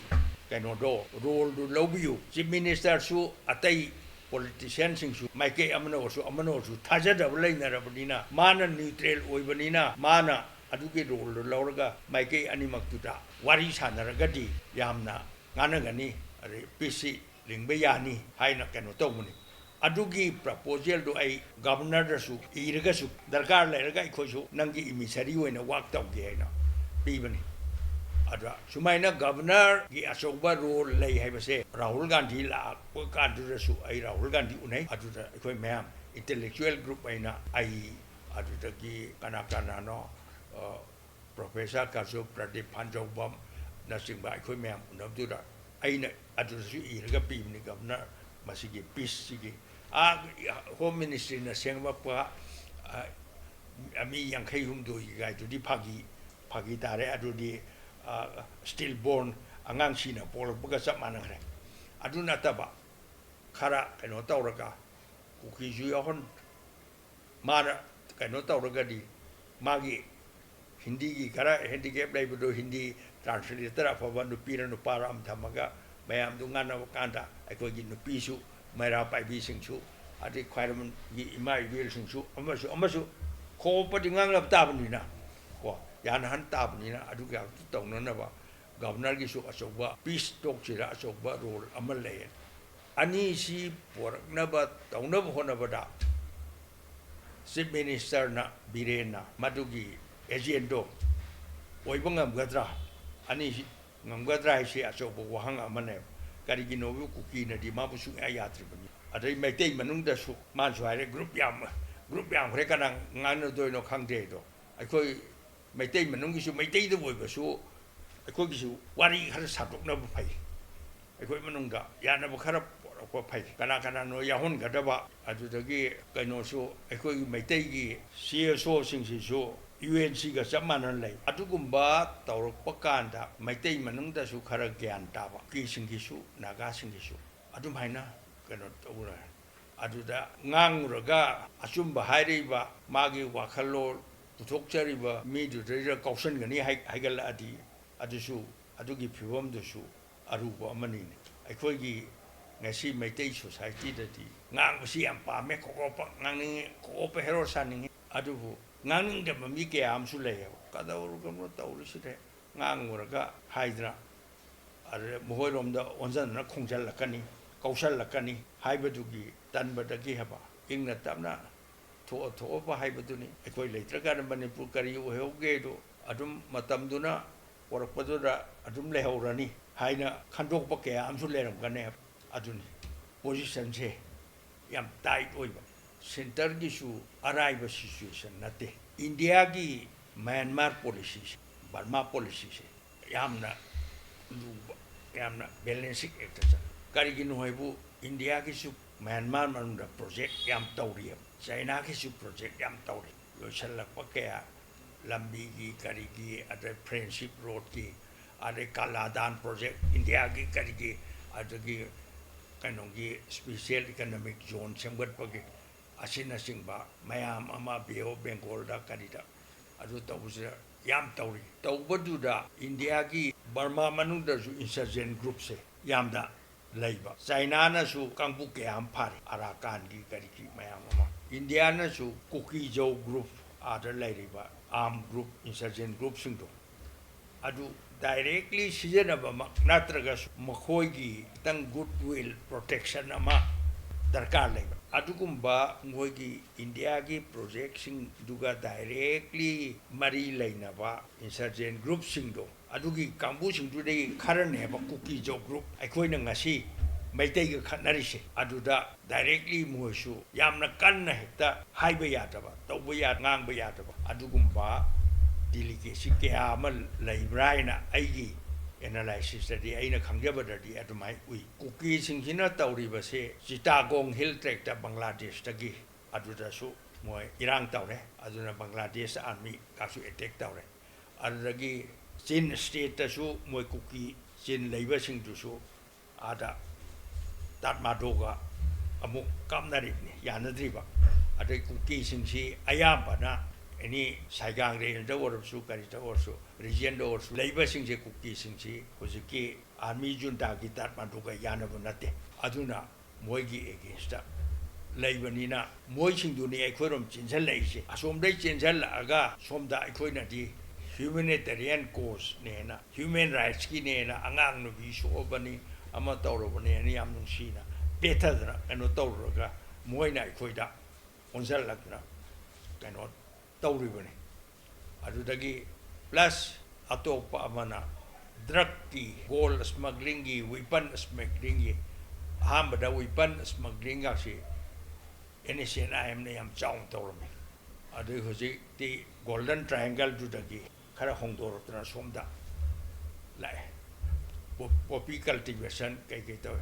ꯀꯩꯅꯣꯗꯣ, ꯔꯣꯜꯗꯨ ꯂꯧꯕꯤꯌꯨ꯫ ꯆꯤꯐ ꯃꯤꯅꯤꯁꯇꯔꯁꯨ, ꯑꯇꯩ ꯄꯣꯂꯤꯇꯤꯁꯤꯌꯥꯟꯁꯤꯡꯁꯨ, ꯃꯥꯏꯀꯩ ꯑꯃꯅ ꯑꯣꯏꯔꯁꯨ ꯑꯃꯅ ꯑꯣꯏꯔꯁꯨ ꯊꯥꯖꯗꯕ ꯂꯩꯅꯔꯕꯅꯤꯅ, ꯃꯥꯅ ꯅ꯭ꯌꯨꯇ꯭ꯔꯦꯜ ꯑꯣꯏꯕꯅꯤꯅ ꯃꯥꯅ ꯑꯗꯨꯒꯤ ꯔꯣꯜꯗꯨ ꯂꯧꯔꯒ ꯃꯥꯏꯀꯩ ꯑꯅꯤꯃꯛꯇꯨꯗ ꯋꯥꯔꯤ ꯁꯥꯟꯅꯔꯒꯗꯤ ꯌꯥꯝꯅ ꯀꯥꯟꯅꯒꯅꯤ, ꯑꯗꯩ ꯄꯤꯁꯁꯤ ꯂꯤꯡꯕ ꯌꯥꯅꯤ ꯍꯥꯏꯅ ꯀꯩꯅꯣ ꯇꯧꯕꯅꯤ꯫ ꯑꯗꯨꯒꯤ ꯄ꯭ꯔꯄꯣꯖꯦꯜꯗꯨ ꯑꯩ ꯒꯕꯔꯅꯔꯗꯁꯨ ꯏꯔꯒꯁꯨ, ꯗꯔꯀꯥꯔ ꯂꯩꯔꯒ ꯑꯩꯈꯣꯏꯁꯨ ꯅꯪꯒꯤ ꯏꯃꯤꯁꯔꯤ ꯑꯣꯏꯅ ꯋꯥꯛ ꯇꯧꯒꯦ ꯍꯥꯏꯅ ꯄꯤꯕꯅꯤ꯫ ꯑꯗ ꯁꯨꯃꯥꯏꯅ ꯒꯕꯔꯅꯔꯒꯤ ꯑꯆꯧꯕ ꯔꯣꯜ ꯂꯩ ꯍꯥꯏꯕꯁꯦ ꯔꯥꯍꯨꯜ ꯒꯥꯟꯙꯤ ꯂꯥꯛꯄ ꯀꯥꯟꯗꯨꯗꯁꯨ ꯑꯩ ꯔꯥꯍꯨꯜ ꯒꯥꯟꯙꯤ ꯎꯅꯩ꯫ ꯑꯗꯨꯗ ꯑꯩꯈꯣꯏ ꯃꯌꯥꯝ ꯏꯟꯇꯦꯂꯦꯛꯆꯨꯋꯦꯜ ꯒ꯭ꯔꯨꯞ ꯑꯩꯅ, ꯑꯩ, ꯑꯗꯨꯗꯒꯤ ꯀꯅꯥ ꯀꯅꯥꯅꯣ, ꯑ, ꯄ꯭ꯔꯣꯐꯦꯁꯔ ꯀꯥꯖꯨ, ꯄ꯭ꯔꯗꯤꯞ ꯐꯥꯟꯖꯧꯕꯝꯅꯆꯤꯡꯕ ꯑꯩꯈꯣꯏ ꯃꯌꯥꯝ ꯎꯅꯕꯗꯨꯗ ꯑꯩꯅ ꯑꯗꯨꯗꯁꯨ ꯏꯔꯒ ꯄꯤꯕꯅꯤ, ꯒꯕꯔꯅꯔ, ꯃꯁꯤꯒꯤ ꯄꯤꯁꯁꯤꯒꯤ, ꯑꯥ, ꯍꯣꯝ ꯃꯤꯅꯤꯁꯇ꯭ꯔꯤꯅ ꯁꯦꯝꯃꯛꯄ, ꯑ, ꯃꯤ ꯌꯥꯡꯈꯩ ꯍꯨꯝꯗꯣꯏꯒꯤ ꯒꯥꯏꯗꯨꯗꯤ ꯐꯥꯒꯤ, ꯐꯥꯒꯤ ꯇꯥꯔꯦ꯫ ꯑꯗꯨꯗꯤ, ꯑ, ꯁ꯭ꯇꯤꯜ ꯕꯣꯔꯟ, ꯑꯉꯥꯡ ꯁꯤꯅ ꯄꯣꯛꯂꯛꯄꯒ ꯆꯞ ꯃꯥꯟꯅꯈ꯭ꯔꯦ꯫ ꯑꯗꯨ ꯅꯠꯇꯕ ꯈꯔ ꯀꯩꯅꯣ ꯇꯧꯔꯒ, ꯀꯨꯀꯤꯁꯨ ꯌꯥꯎꯍꯟ, ꯃꯥꯅ ꯀꯩꯅꯣ ꯇꯧꯔꯒꯗꯤ, ꯃꯥꯒꯤ ꯍꯤꯟꯗꯤꯒꯤ ꯈꯔ ꯍꯦꯟꯗꯤꯀꯦꯞ ꯂꯩꯕꯗꯣ, ꯍꯤꯟꯗꯤ ꯇ꯭ꯔꯥꯟꯁꯂꯦꯇꯔ ꯑꯐꯕ ꯅꯨꯄꯤꯔ ꯅꯨꯄꯥꯔ ꯑꯃ ꯊꯝꯃꯒ ꯃꯌꯥꯝꯗꯨ ꯉꯥꯡꯅꯕ ꯀꯥꯟꯗ, ꯑꯩꯈꯣꯏꯒꯤ ꯅꯨꯄꯤꯁꯨ, ꯃꯩꯔꯥ ꯄꯥꯏꯕꯤꯁꯤꯡꯁꯨ, ꯑꯗꯩ ꯈ꯭ꯋꯥꯏꯔꯝꯕꯟꯒꯤ ꯏꯃꯥ ꯏꯕꯦꯜꯁꯤꯡꯁꯨ, ꯑꯃꯁꯨ ꯑꯃꯁꯨ ꯈꯣꯝꯄꯗꯤ ꯉꯥꯡꯅꯕ ꯇꯥꯕꯅꯤꯅ, ꯀꯣ, ꯌꯥꯅꯍꯟ ꯇꯥꯕꯅꯤꯅ, ꯑꯗꯨꯒꯤ ꯇꯧꯅꯅꯕ ꯒꯕꯔꯅꯔꯒꯤꯁꯨ ꯑꯆꯧꯕ ꯄꯤꯁ ꯇꯣꯛꯁꯤꯗ ꯑꯆꯧꯕ ꯔꯣꯜ ꯑꯃ ꯂꯩ꯫ ꯑꯅꯤꯁꯤ ꯄꯣꯔꯛꯅꯕ ꯇꯧꯅꯕ ꯍꯣꯠꯅꯕꯗ ꯆꯤꯐ ꯃꯤꯅꯤꯁꯇꯔꯅ, ꯕꯤꯔꯦꯟꯅ ꯃꯗꯨꯒꯤ ꯑꯦꯖꯦꯟꯗꯣ ꯑꯣꯏꯕ ꯉꯝꯒꯗ꯭ꯔꯥ? ꯑꯅꯤꯁꯤ ꯉꯝꯒꯗ꯭ꯔꯥ ꯍꯥꯏꯁꯤ ꯑꯆꯧꯕ ꯋꯥꯍꯪ ꯑꯃꯅꯦꯕ꯫ ꯀꯔꯤꯒꯤꯅꯣꯕꯨ ꯀꯨꯀꯤꯅꯗꯤ ꯃꯥꯕꯨ ꯁꯨꯡꯌꯥ ꯌꯥꯗ꯭ꯔꯤꯕꯅꯤ꯫ ꯑꯗꯩ ꯃꯩꯇꯩ ꯃꯅꯨꯡꯗꯁꯨ ꯃꯥꯅꯁꯨ ꯍꯥꯏꯔꯦ, ꯒ꯭ꯔꯨꯞ ꯌꯥꯝ, ꯒ꯭ꯔꯨꯞ ꯌꯥꯝꯈ꯭ꯔꯦ, ꯀꯅꯥ ꯉꯥꯡꯅꯗꯣꯏꯅꯣ ꯈꯪꯗꯦ ꯑꯗꯣ꯫ ꯑꯩꯈꯣꯏ ꯃꯩꯇꯩ ꯃꯅꯨꯡꯒꯤꯁꯨ, ꯃꯩꯇꯩꯗ ꯑꯣꯏꯕꯁꯨ, ꯑꯩꯈꯣꯏꯒꯤꯁꯨ ꯋꯥꯔꯤ ꯈꯔ ꯁꯥꯗꯣꯛꯅꯕ ꯐꯩ꯫ ꯑꯩꯈꯣꯏ ꯃꯅꯨꯡꯗ ꯌꯥꯅꯕ ꯈꯔ ꯄꯨꯔꯛꯄ ꯐꯩ꯫ ꯀꯅꯥ ꯀꯅꯥꯅꯣ ꯌꯥꯎꯍꯟꯒꯗꯕ, ꯑꯗꯨꯗꯒꯤ ꯀꯩꯅꯣꯁꯨ, ꯑꯩꯈꯣꯏꯒꯤ ꯃꯩꯇꯩꯒꯤ ꯁꯤ ꯑꯦꯁ ꯑꯣꯁꯤꯡꯁꯤꯁꯨ ꯌꯨ ꯑꯦꯟ ꯁꯤꯒ ꯆꯞ ꯃꯥꯟꯅꯅ ꯂꯩ꯫ ꯑꯗꯨꯒꯨꯝꯕ ꯇꯧꯔꯛꯄ ꯀꯥꯟꯗ ꯃꯩꯇꯩ ꯃꯅꯨꯡꯗꯁꯨ ꯈꯔ ꯒ꯭ꯌꯥꯟ ꯇꯥꯕ, ꯀꯨꯀꯤꯁꯤꯡꯒꯤꯁꯨ, ꯅꯥꯒꯥꯁꯤꯡꯒꯤꯁꯨ ꯑꯗꯨꯃꯥꯏꯅ ꯀꯩꯅꯣ ꯇꯧꯔꯦ꯫ ꯑꯗꯨꯗ ꯉꯥꯡꯉꯨꯔꯒ ꯑꯆꯨꯝꯕ ꯍꯥꯏꯔꯤꯕ, ꯃꯥꯒꯤ ꯋꯥꯈꯜꯂꯣꯟ ꯄꯨꯊꯣꯛꯆꯔꯤꯕ ꯃꯤꯗꯨꯗꯩꯗ ꯀꯥꯎꯁꯟꯒꯅꯤ ꯍꯥꯏ-, ꯍꯥꯏꯒꯠꯂꯛꯑꯗꯤ, ꯑꯗꯨꯁꯨ, ꯑꯗꯨꯒꯤ ꯐꯤꯕꯝꯗꯨꯁꯨ ꯑꯔꯨꯕ ꯑꯃꯅꯤꯅꯦ꯫ ꯑꯩꯈꯣꯏꯒꯤ ꯉꯁꯤ ꯃꯩꯇꯩ ꯁꯣꯁꯥꯏꯇꯤꯗꯗꯤ ꯉꯥꯡꯕꯁꯤ ꯌꯥꯝ ꯄꯥꯝꯃꯦ, ꯈꯣꯀꯣꯞꯄ ꯉꯥꯡꯅꯤꯡꯉꯤ, ꯈꯣꯀꯣꯞꯄ ꯍꯦꯔꯣ ꯁꯥꯅꯤꯡꯉꯤ꯫ ꯑꯗꯨꯕꯨ ꯉꯥꯡꯅꯤꯡꯗꯕ ꯃꯤ ꯀꯌꯥ ꯑꯃꯁꯨ ꯂꯩꯌꯦꯕ꯫ "ꯀꯗꯧꯔꯒꯅꯣ ꯇꯧꯔꯤꯁꯤꯗꯤ?" ꯉꯥꯡꯉꯨꯔꯒ ꯍꯥꯏꯗꯅ, ꯑꯗꯨꯗ ꯃꯈꯣꯏꯔꯣꯝꯗ ꯑꯣꯟꯁꯤꯟꯗꯅ ꯈꯣꯡꯖꯜꯂꯛꯀꯅꯤ, ꯀꯧꯁꯜꯂꯛꯀꯅꯤ ꯍꯥꯏꯕꯗꯨꯒꯤ ꯇꯟꯕꯗꯒꯤ ꯍꯥꯏꯕ, ꯏꯪꯅ ꯇꯞꯅ ꯊꯣꯛꯑ ꯊꯣꯛꯑꯕ ꯍꯥꯏꯕꯗꯨꯅꯤ꯫ ꯑꯩꯈꯣꯏ ꯂꯩꯇ꯭ꯔꯀꯥꯟꯗ ꯃꯅꯤꯄꯨꯔ ꯀꯔꯤ ꯑꯣꯏꯍꯧꯒꯦꯗꯣ ꯑꯗꯨꯝ ꯃꯇꯝꯗꯨꯅ ꯄꯣꯔꯛꯄꯗꯨꯗ ꯑꯗꯨꯝ ꯂꯩꯍꯧꯔꯅꯤ ꯍꯥꯏꯅ ꯈꯟꯗꯣꯛꯄ ꯀꯌꯥ ꯑꯃꯁꯨ ꯂꯩꯔꯝꯒꯅꯤ꯫ ꯑꯗꯨꯅꯤ ꯄꯣꯖꯤꯁꯟꯁꯦ ꯌꯥꯝ ꯇꯥꯏꯠ ꯑꯣꯏꯕ꯫ ꯁꯦꯟꯇꯔꯒꯤꯁꯨ ꯑꯔꯥꯏꯕ ꯁꯤꯆꯨꯋꯦꯁꯟ ꯅꯠꯇꯦ꯫ ꯏꯟꯗꯤꯌꯥꯒꯤ ꯃ꯭ꯌꯥꯟꯃꯥꯔ ꯄꯣꯂꯤꯁꯤꯁꯦ, ꯕꯔꯃꯥ ꯄꯣꯂꯤꯁꯤꯁꯦ ꯌꯥꯝꯅ ꯂꯨꯕ, ꯌꯥꯝꯅ ꯕꯦꯂꯦꯟꯁꯤꯡ ꯑꯦꯛꯇ ꯆꯠꯂꯤ꯫ ꯀꯔꯤꯒꯤꯅꯣ ꯍꯥꯏꯕꯨ ꯏꯟꯗꯤꯌꯥꯒꯤꯁꯨ ꯃ꯭ꯌꯥꯟꯃꯥꯔ ꯃꯅꯨꯡꯗ ꯄ꯭ꯔꯣꯖꯦꯛ ꯌꯥꯝ ꯇꯧꯔꯤꯑꯕ, ꯆꯥꯏꯅꯥꯒꯤꯁꯨ ꯄ꯭ꯔꯣꯖꯦꯛ ꯌꯥꯝ ꯇꯧꯔꯤ꯫ ꯂꯣꯏꯁꯤꯜꯂꯛꯄ ꯀꯌꯥ, ꯂꯝꯕꯤꯒꯤ, ꯀꯔꯤꯒꯤ, ꯑꯗꯩ ꯐ꯭ꯔꯦꯟꯁꯤꯞ ꯔꯣꯗꯀꯤ, ꯑꯗꯩ ꯀꯥꯂꯥꯗꯥꯟ ꯄ꯭ꯔꯣꯖꯦꯛ, ꯏꯟꯗꯤꯌꯥꯒꯤ ꯀꯔꯤꯒꯤ, ꯑꯗꯒꯤ ꯀꯩꯅꯣꯒꯤ ꯏꯁꯄꯤꯁꯦꯜ ꯏꯀꯅꯣꯃꯤꯛ ꯖꯣꯟ ꯁꯦꯝꯒꯠꯄꯒꯤ, ꯑꯁꯤꯅꯆꯤꯡꯕ ꯃꯌꯥꯝ ꯑꯃ ꯕꯦ ꯑꯣꯐ ꯕꯦꯡꯒꯣꯜꯗ ꯀꯔꯤꯗ ꯑꯗꯨ ꯇꯧꯕꯁꯤꯗ ꯌꯥꯝ ꯇꯧꯔꯤ꯫ ꯇꯧꯕꯗꯨꯗ ꯏꯟꯗꯤꯌꯥꯒꯤ ꯕꯔꯃꯥ ꯃꯅꯨꯡꯗꯁꯨ ꯏꯟꯁꯔꯖꯦꯟ ꯒ꯭ꯔꯨꯞꯁꯦ ꯌꯥꯝꯅ ꯂꯩꯕ꯫ ꯆꯥꯏꯅꯥꯅꯁꯨ ꯀꯥꯡꯕꯨ ꯀꯌꯥ ꯑꯃ ꯐꯥꯔꯤ, ꯑꯔꯥꯀꯥꯟꯒꯤ ꯀꯔꯤꯒꯤ ꯃꯌꯥꯝ ꯑꯃ꯫ ꯏꯟꯗꯤꯌꯥꯅꯁꯨ ꯀꯨꯀꯤꯖꯧ ꯒ꯭ꯔꯨꯞ, ꯑꯥꯗ ꯂꯩꯔꯤꯕ ꯑꯥꯔꯝ ꯒ꯭ꯔꯨꯞ, ꯏꯟꯁꯔꯖꯦꯟ ꯒ꯭ꯔꯨꯞꯁꯤꯡꯗꯣ ꯑꯗꯨ ꯗꯥꯏꯔꯦꯛꯂꯤ ꯁꯤꯖꯤꯟꯅꯕꯃꯛ ꯅꯠꯇ꯭ꯔꯒꯁꯨ ꯃꯈꯣꯏꯒꯤ ꯈꯤꯇꯪ ꯒꯨꯗ ꯋꯤꯜ ꯄ꯭ꯔꯣꯇꯦꯛꯁꯟ ꯑꯃ ꯗꯔꯀꯥꯔ ꯂꯩꯕ꯫ ꯑꯗꯨꯒꯨꯝꯕ ꯃꯈꯣꯏꯒꯤ ꯏꯟꯗꯤꯌꯥꯒꯤ ꯄ꯭ꯔꯣꯖꯦꯛꯁꯤꯡꯗꯨꯒ ꯗꯥꯏꯔꯦꯛꯂꯤ ꯃꯔꯤ ꯂꯩꯅꯕ ꯏꯟꯁꯔꯖꯦꯟ ꯒ꯭ꯔꯨꯞꯁꯤꯡꯗꯣ, ꯑꯗꯨꯒꯤ ꯀꯥꯡꯕꯨꯁꯤꯡꯗꯨꯗꯒꯤ ꯈꯔꯅꯦꯕ ꯀꯨꯀꯤꯖꯧ ꯒ꯭ꯔꯨꯞ, ꯑꯩꯈꯣꯏꯅ ꯉꯁꯤ ꯃꯩꯇꯩꯒ ꯈꯠꯅꯔꯤꯁꯦ꯫ ꯑꯗꯨꯗ ꯗꯥꯏꯔꯦꯛꯂꯤ ꯃꯣꯏꯁꯨ ꯌꯥꯝꯅ ꯀꯟꯅ ꯍꯦꯛꯇ ꯍꯥꯏꯕ ꯌꯥꯗꯕ, ꯇꯧꯕ ꯌꯥ-, ꯉꯥꯡꯕ ꯌꯥꯗꯕ ꯑꯗꯨꯒꯨꯝꯕ ꯗꯤꯂꯤꯀꯦꯁꯤ ꯀꯌꯥ ꯑꯃ ꯂꯩꯕ꯭ꯔꯥ ꯍꯥꯏꯅ ꯑꯩꯒꯤ ꯑꯦꯅꯥꯂꯥꯏꯁꯤꯁꯇꯗꯤ, ꯑꯩꯅ ꯈꯪꯖꯕꯗꯗꯤ ꯑꯗꯨꯃꯥꯏꯅ ꯎꯏ꯫ ꯀꯨꯀꯤꯁꯤꯡꯁꯤꯅ ꯇꯧꯔꯤꯕꯁꯦ ꯆꯤꯇꯥꯒꯣꯡ ꯍꯤꯜ ꯇ꯭ꯔꯦꯛꯇ ꯕꯪꯒ꯭ꯂꯥꯗꯦꯁꯇꯒꯤ ꯑꯗꯨꯗꯁꯨ ꯃꯣꯏ ꯏꯔꯥꯡ ꯇꯧꯔꯦ꯫ ꯑꯗꯨꯅ ꯕꯪꯒ꯭ꯂꯥꯗꯦꯁ ꯑꯥꯔꯃꯤꯒꯁꯨ ꯑꯦꯇꯦꯛ ꯇꯧꯔꯦ꯫ ꯑꯗꯨꯗꯒꯤ ꯆꯤꯟ ꯁ꯭ꯇꯦꯠꯇꯁꯨ ꯃꯣꯏ ꯀꯨꯀꯤ ꯆꯤꯟ ꯂꯩꯕꯁꯤꯡꯗꯨꯁꯨ ꯑꯥꯗ ꯇꯥꯠꯃꯥꯗꯣꯒ ꯑꯃꯨꯛ ꯀꯥꯞꯅꯔꯤꯕꯅꯤ, ꯌꯥꯅꯗ꯭ꯔꯤꯕ꯫ ꯑꯗꯩ ꯀꯨꯀꯤꯁꯤꯡꯁꯤ ꯑꯌꯥꯝꯕꯅ ꯑꯦꯅꯤ ꯁꯥꯏꯒꯥꯡ ꯔꯦꯟꯖꯇ ꯑꯣꯏꯔꯕꯁꯨ, ꯀꯔꯤꯗ ꯑꯣꯏꯔꯁꯨ, ꯔꯤꯖꯟꯗ ꯑꯣꯏꯔꯁꯨ, ꯂꯩꯕꯁꯤꯡꯁꯦ ꯀꯨꯀꯤꯁꯤꯡꯁꯤ ꯍꯧꯖꯤꯛꯀꯤ ꯑꯥꯔꯃꯤ ꯖꯨꯟꯇꯥꯒꯤ ꯗꯥꯠꯃꯥꯟꯗꯨꯒ ꯌꯥꯅꯕ ꯅꯠꯇꯦ꯫ ꯑꯗꯨꯅ ꯃꯣꯏꯒꯤ ꯑꯦꯒꯦꯟꯁꯇ ꯂꯩꯕꯅꯤꯅ ꯃꯣꯏꯁꯤꯡꯗꯨꯅꯤ ꯑꯩꯈꯣꯏꯔꯣꯝ ꯆꯦꯟꯁꯤꯜꯂꯛꯏꯁꯦ꯫ ꯑꯁꯣꯝꯗꯩ ꯆꯦꯟꯁꯤꯜꯂꯛꯑꯒ ꯁꯣꯝꯗ ꯑꯩꯈꯣꯏꯅꯗꯤ ꯍ꯭ꯌꯨꯃꯦꯅꯤꯇꯦꯔꯤꯌꯟ ꯀꯣꯁꯅꯦꯅ, ꯍ꯭ꯌꯨꯃꯦꯟ ꯔꯥꯏꯠꯁꯀꯤꯅꯦꯅ, ꯑꯉꯥꯡ ꯅꯨꯄꯤ ꯁꯣꯛꯑꯕꯅꯤ, ꯑꯃ ꯇꯧꯔꯕꯅꯦꯅ ꯌꯥꯝ ꯅꯨꯡꯁꯤꯅ ꯄꯦꯊꯗꯅ ꯀꯩꯅꯣ ꯇꯧꯔꯨꯔꯒ ꯃꯣꯏꯅ ꯑꯩꯈꯣꯏꯗ ꯑꯣꯟꯁꯤꯜꯂꯛꯇꯅ ꯀꯩꯅꯣ ꯇꯧꯔꯤꯕꯅꯤ꯫ ꯑꯗꯨꯗꯒꯤ ꯄ꯭ꯂꯁ ꯑꯇꯣꯞꯄ ꯑꯃꯅ ꯗ꯭ꯔꯛꯀꯤ, ꯒꯣꯜ ꯁ꯭ꯃꯒ꯭ꯂꯤꯡꯒꯤ, ꯋꯤꯄꯟ ꯁ꯭ꯃꯒ꯭ꯂꯤꯡꯒꯤ, ꯑꯍꯥꯟꯕꯗ ꯋꯤꯄꯟ ꯁ꯭ꯃꯒ꯭ꯂꯤꯡꯒꯁꯤ ꯑꯦꯟ ꯑꯦꯁ ꯑꯦꯟ ꯑꯥꯏ ꯑꯦꯝꯅ ꯌꯥꯝ ꯆꯥꯎꯅ ꯇꯧꯔꯝꯃꯤ꯫ ꯑꯗꯨ ꯍꯧꯖꯤꯛꯇꯤ ꯒꯣꯜꯗꯟ ꯇ꯭ꯔꯥꯏꯌꯦꯡꯒꯜꯗꯨꯗꯒꯤ ꯈꯔ ꯍꯣꯡꯗꯣꯔꯛꯇꯅ ꯁꯣꯝꯗ ꯂꯥꯛꯑꯦ꯫ ꯄꯣ-, ꯄꯣꯄꯤ ꯀꯜꯇꯤꯚꯦꯁꯟ ꯀꯩꯀꯩ ꯇꯧꯋꯦ꯫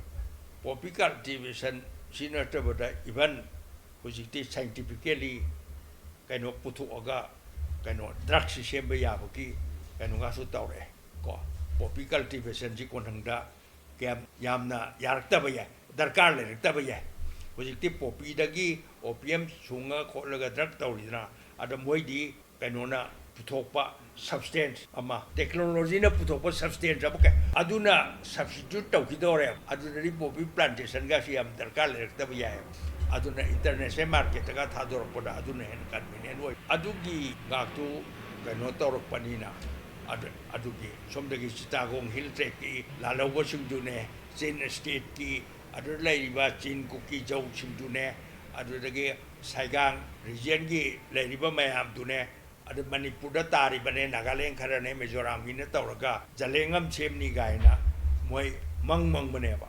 ꯄꯣꯄꯤ ꯀꯜꯇꯤꯚꯦꯁꯟ ꯁꯤ ꯅꯠꯇꯕꯗ ꯏꯚꯟ ꯍꯧꯖꯤꯛꯇꯤ ꯁꯥꯏꯟꯇꯤꯐꯤꯀꯦꯂꯤ ꯀꯩꯅꯣ ꯄꯨꯊꯣꯛꯑꯒ ꯀꯩꯅꯣ ꯗ꯭ꯔꯛꯁꯤ ꯁꯦꯝꯕ ꯌꯥꯕꯒꯤ ꯀꯩꯅꯣꯒꯁꯨ ꯇꯧꯔꯛꯑꯦ ꯀꯣ꯫ ꯄꯣꯄꯤ ꯀꯜꯇꯤꯚꯦꯁꯟꯁꯤ ꯀꯣꯟꯊꯪꯗ ꯀꯌꯥꯝ ꯌꯥꯝꯅ ꯌꯥꯔꯛꯇꯕ ꯌꯥꯏ, ꯗꯔꯀꯥꯔ ꯂꯩꯔꯛꯇꯕ ꯌꯥꯏ꯫ ꯍꯧꯖꯤꯛꯇꯤ ꯄꯣꯄꯤꯗꯒꯤ ꯑꯣꯄꯤꯌꯝ ꯁꯨꯡꯉ ꯈꯣꯠꯂꯒ ꯗ꯭ꯔꯛ ꯇꯧꯔꯤꯗꯅ, ꯑꯗꯣ ꯃꯣꯏꯗꯤ ꯀꯩꯅꯣꯅ ꯄꯨꯊꯣꯛꯄ ꯁꯕꯁꯇꯦꯟꯁ ꯑꯃ, ꯇꯦꯛꯅꯣꯂꯣꯖꯤꯅ ꯄꯨꯊꯣꯛꯄ ꯁꯕꯁꯇꯦꯟꯁ ꯑꯃ ꯀꯩ-, ꯑꯗꯨꯅ ꯁꯕꯁꯇꯤꯇ꯭ꯌꯨꯠ ꯇꯧꯈꯤꯗꯧꯔꯦ꯫ ꯑꯗꯨꯗꯗꯤ ꯄꯣꯄꯤ ꯄ꯭ꯂꯥꯟꯇꯦꯁꯟꯒꯁꯤ ꯌꯥꯝ ꯗꯔꯀꯥꯔ ꯂꯩꯔꯛꯇꯕ ꯌꯥꯏ꯫ ꯑꯗꯨꯅ ꯏꯟꯇꯔꯅꯦꯁꯅꯦꯜ ꯃꯥꯔꯀꯦꯠꯇꯒ ꯊꯥꯗꯣꯔꯛꯄꯗ ꯑꯗꯨꯅ ꯍꯦꯟꯅ ꯀꯟꯚꯤꯅꯤꯌꯦꯟ ꯑꯣꯏ꯫ ꯑꯗꯨꯒꯤ ꯉꯥꯛꯇꯨ ꯀꯩꯅꯣ ꯇꯧꯔꯛꯄꯅꯤꯅ ꯑꯗꯨ-, ꯑꯗꯨꯒꯤ ꯁꯣꯝꯗꯒꯤ ꯆꯤꯇꯥꯒꯣꯡ ꯍꯤꯜ ꯇ꯭ꯔꯦꯛꯀꯤ ꯂꯥꯜꯍꯧꯕꯁꯤꯡꯗꯨꯅꯦ, ꯆꯤꯟ ꯁ꯭ꯇꯦꯠꯀꯤ ꯑꯗꯨꯗ ꯂꯩꯔꯤꯕ ꯆꯤꯟ ꯀꯨꯀꯤ ꯖꯧꯁꯤꯡꯗꯨꯅꯦ, ꯑꯗꯨꯗꯒꯤ ꯁꯥꯏꯒꯥꯡ ꯔꯤꯖꯟꯒꯤ ꯂꯩꯔꯤꯕ ꯃꯌꯥꯝꯗꯨꯅꯦ, ꯑꯗꯨ ꯃꯅꯤꯄꯨꯔꯗ ꯇꯥꯔꯤꯕꯅꯦ, ꯅꯥꯒꯥꯂꯦꯟ ꯈꯔꯅꯦ, ꯃꯤꯖꯣꯔꯥꯝꯒꯤꯅ ꯇꯧꯔꯒ ꯖꯂꯦꯡꯉꯝ ꯁꯦꯝꯅꯤ ꯀꯥꯏꯅ ꯃꯣꯏ ꯃꯪ ꯃꯪꯕꯅꯦꯕ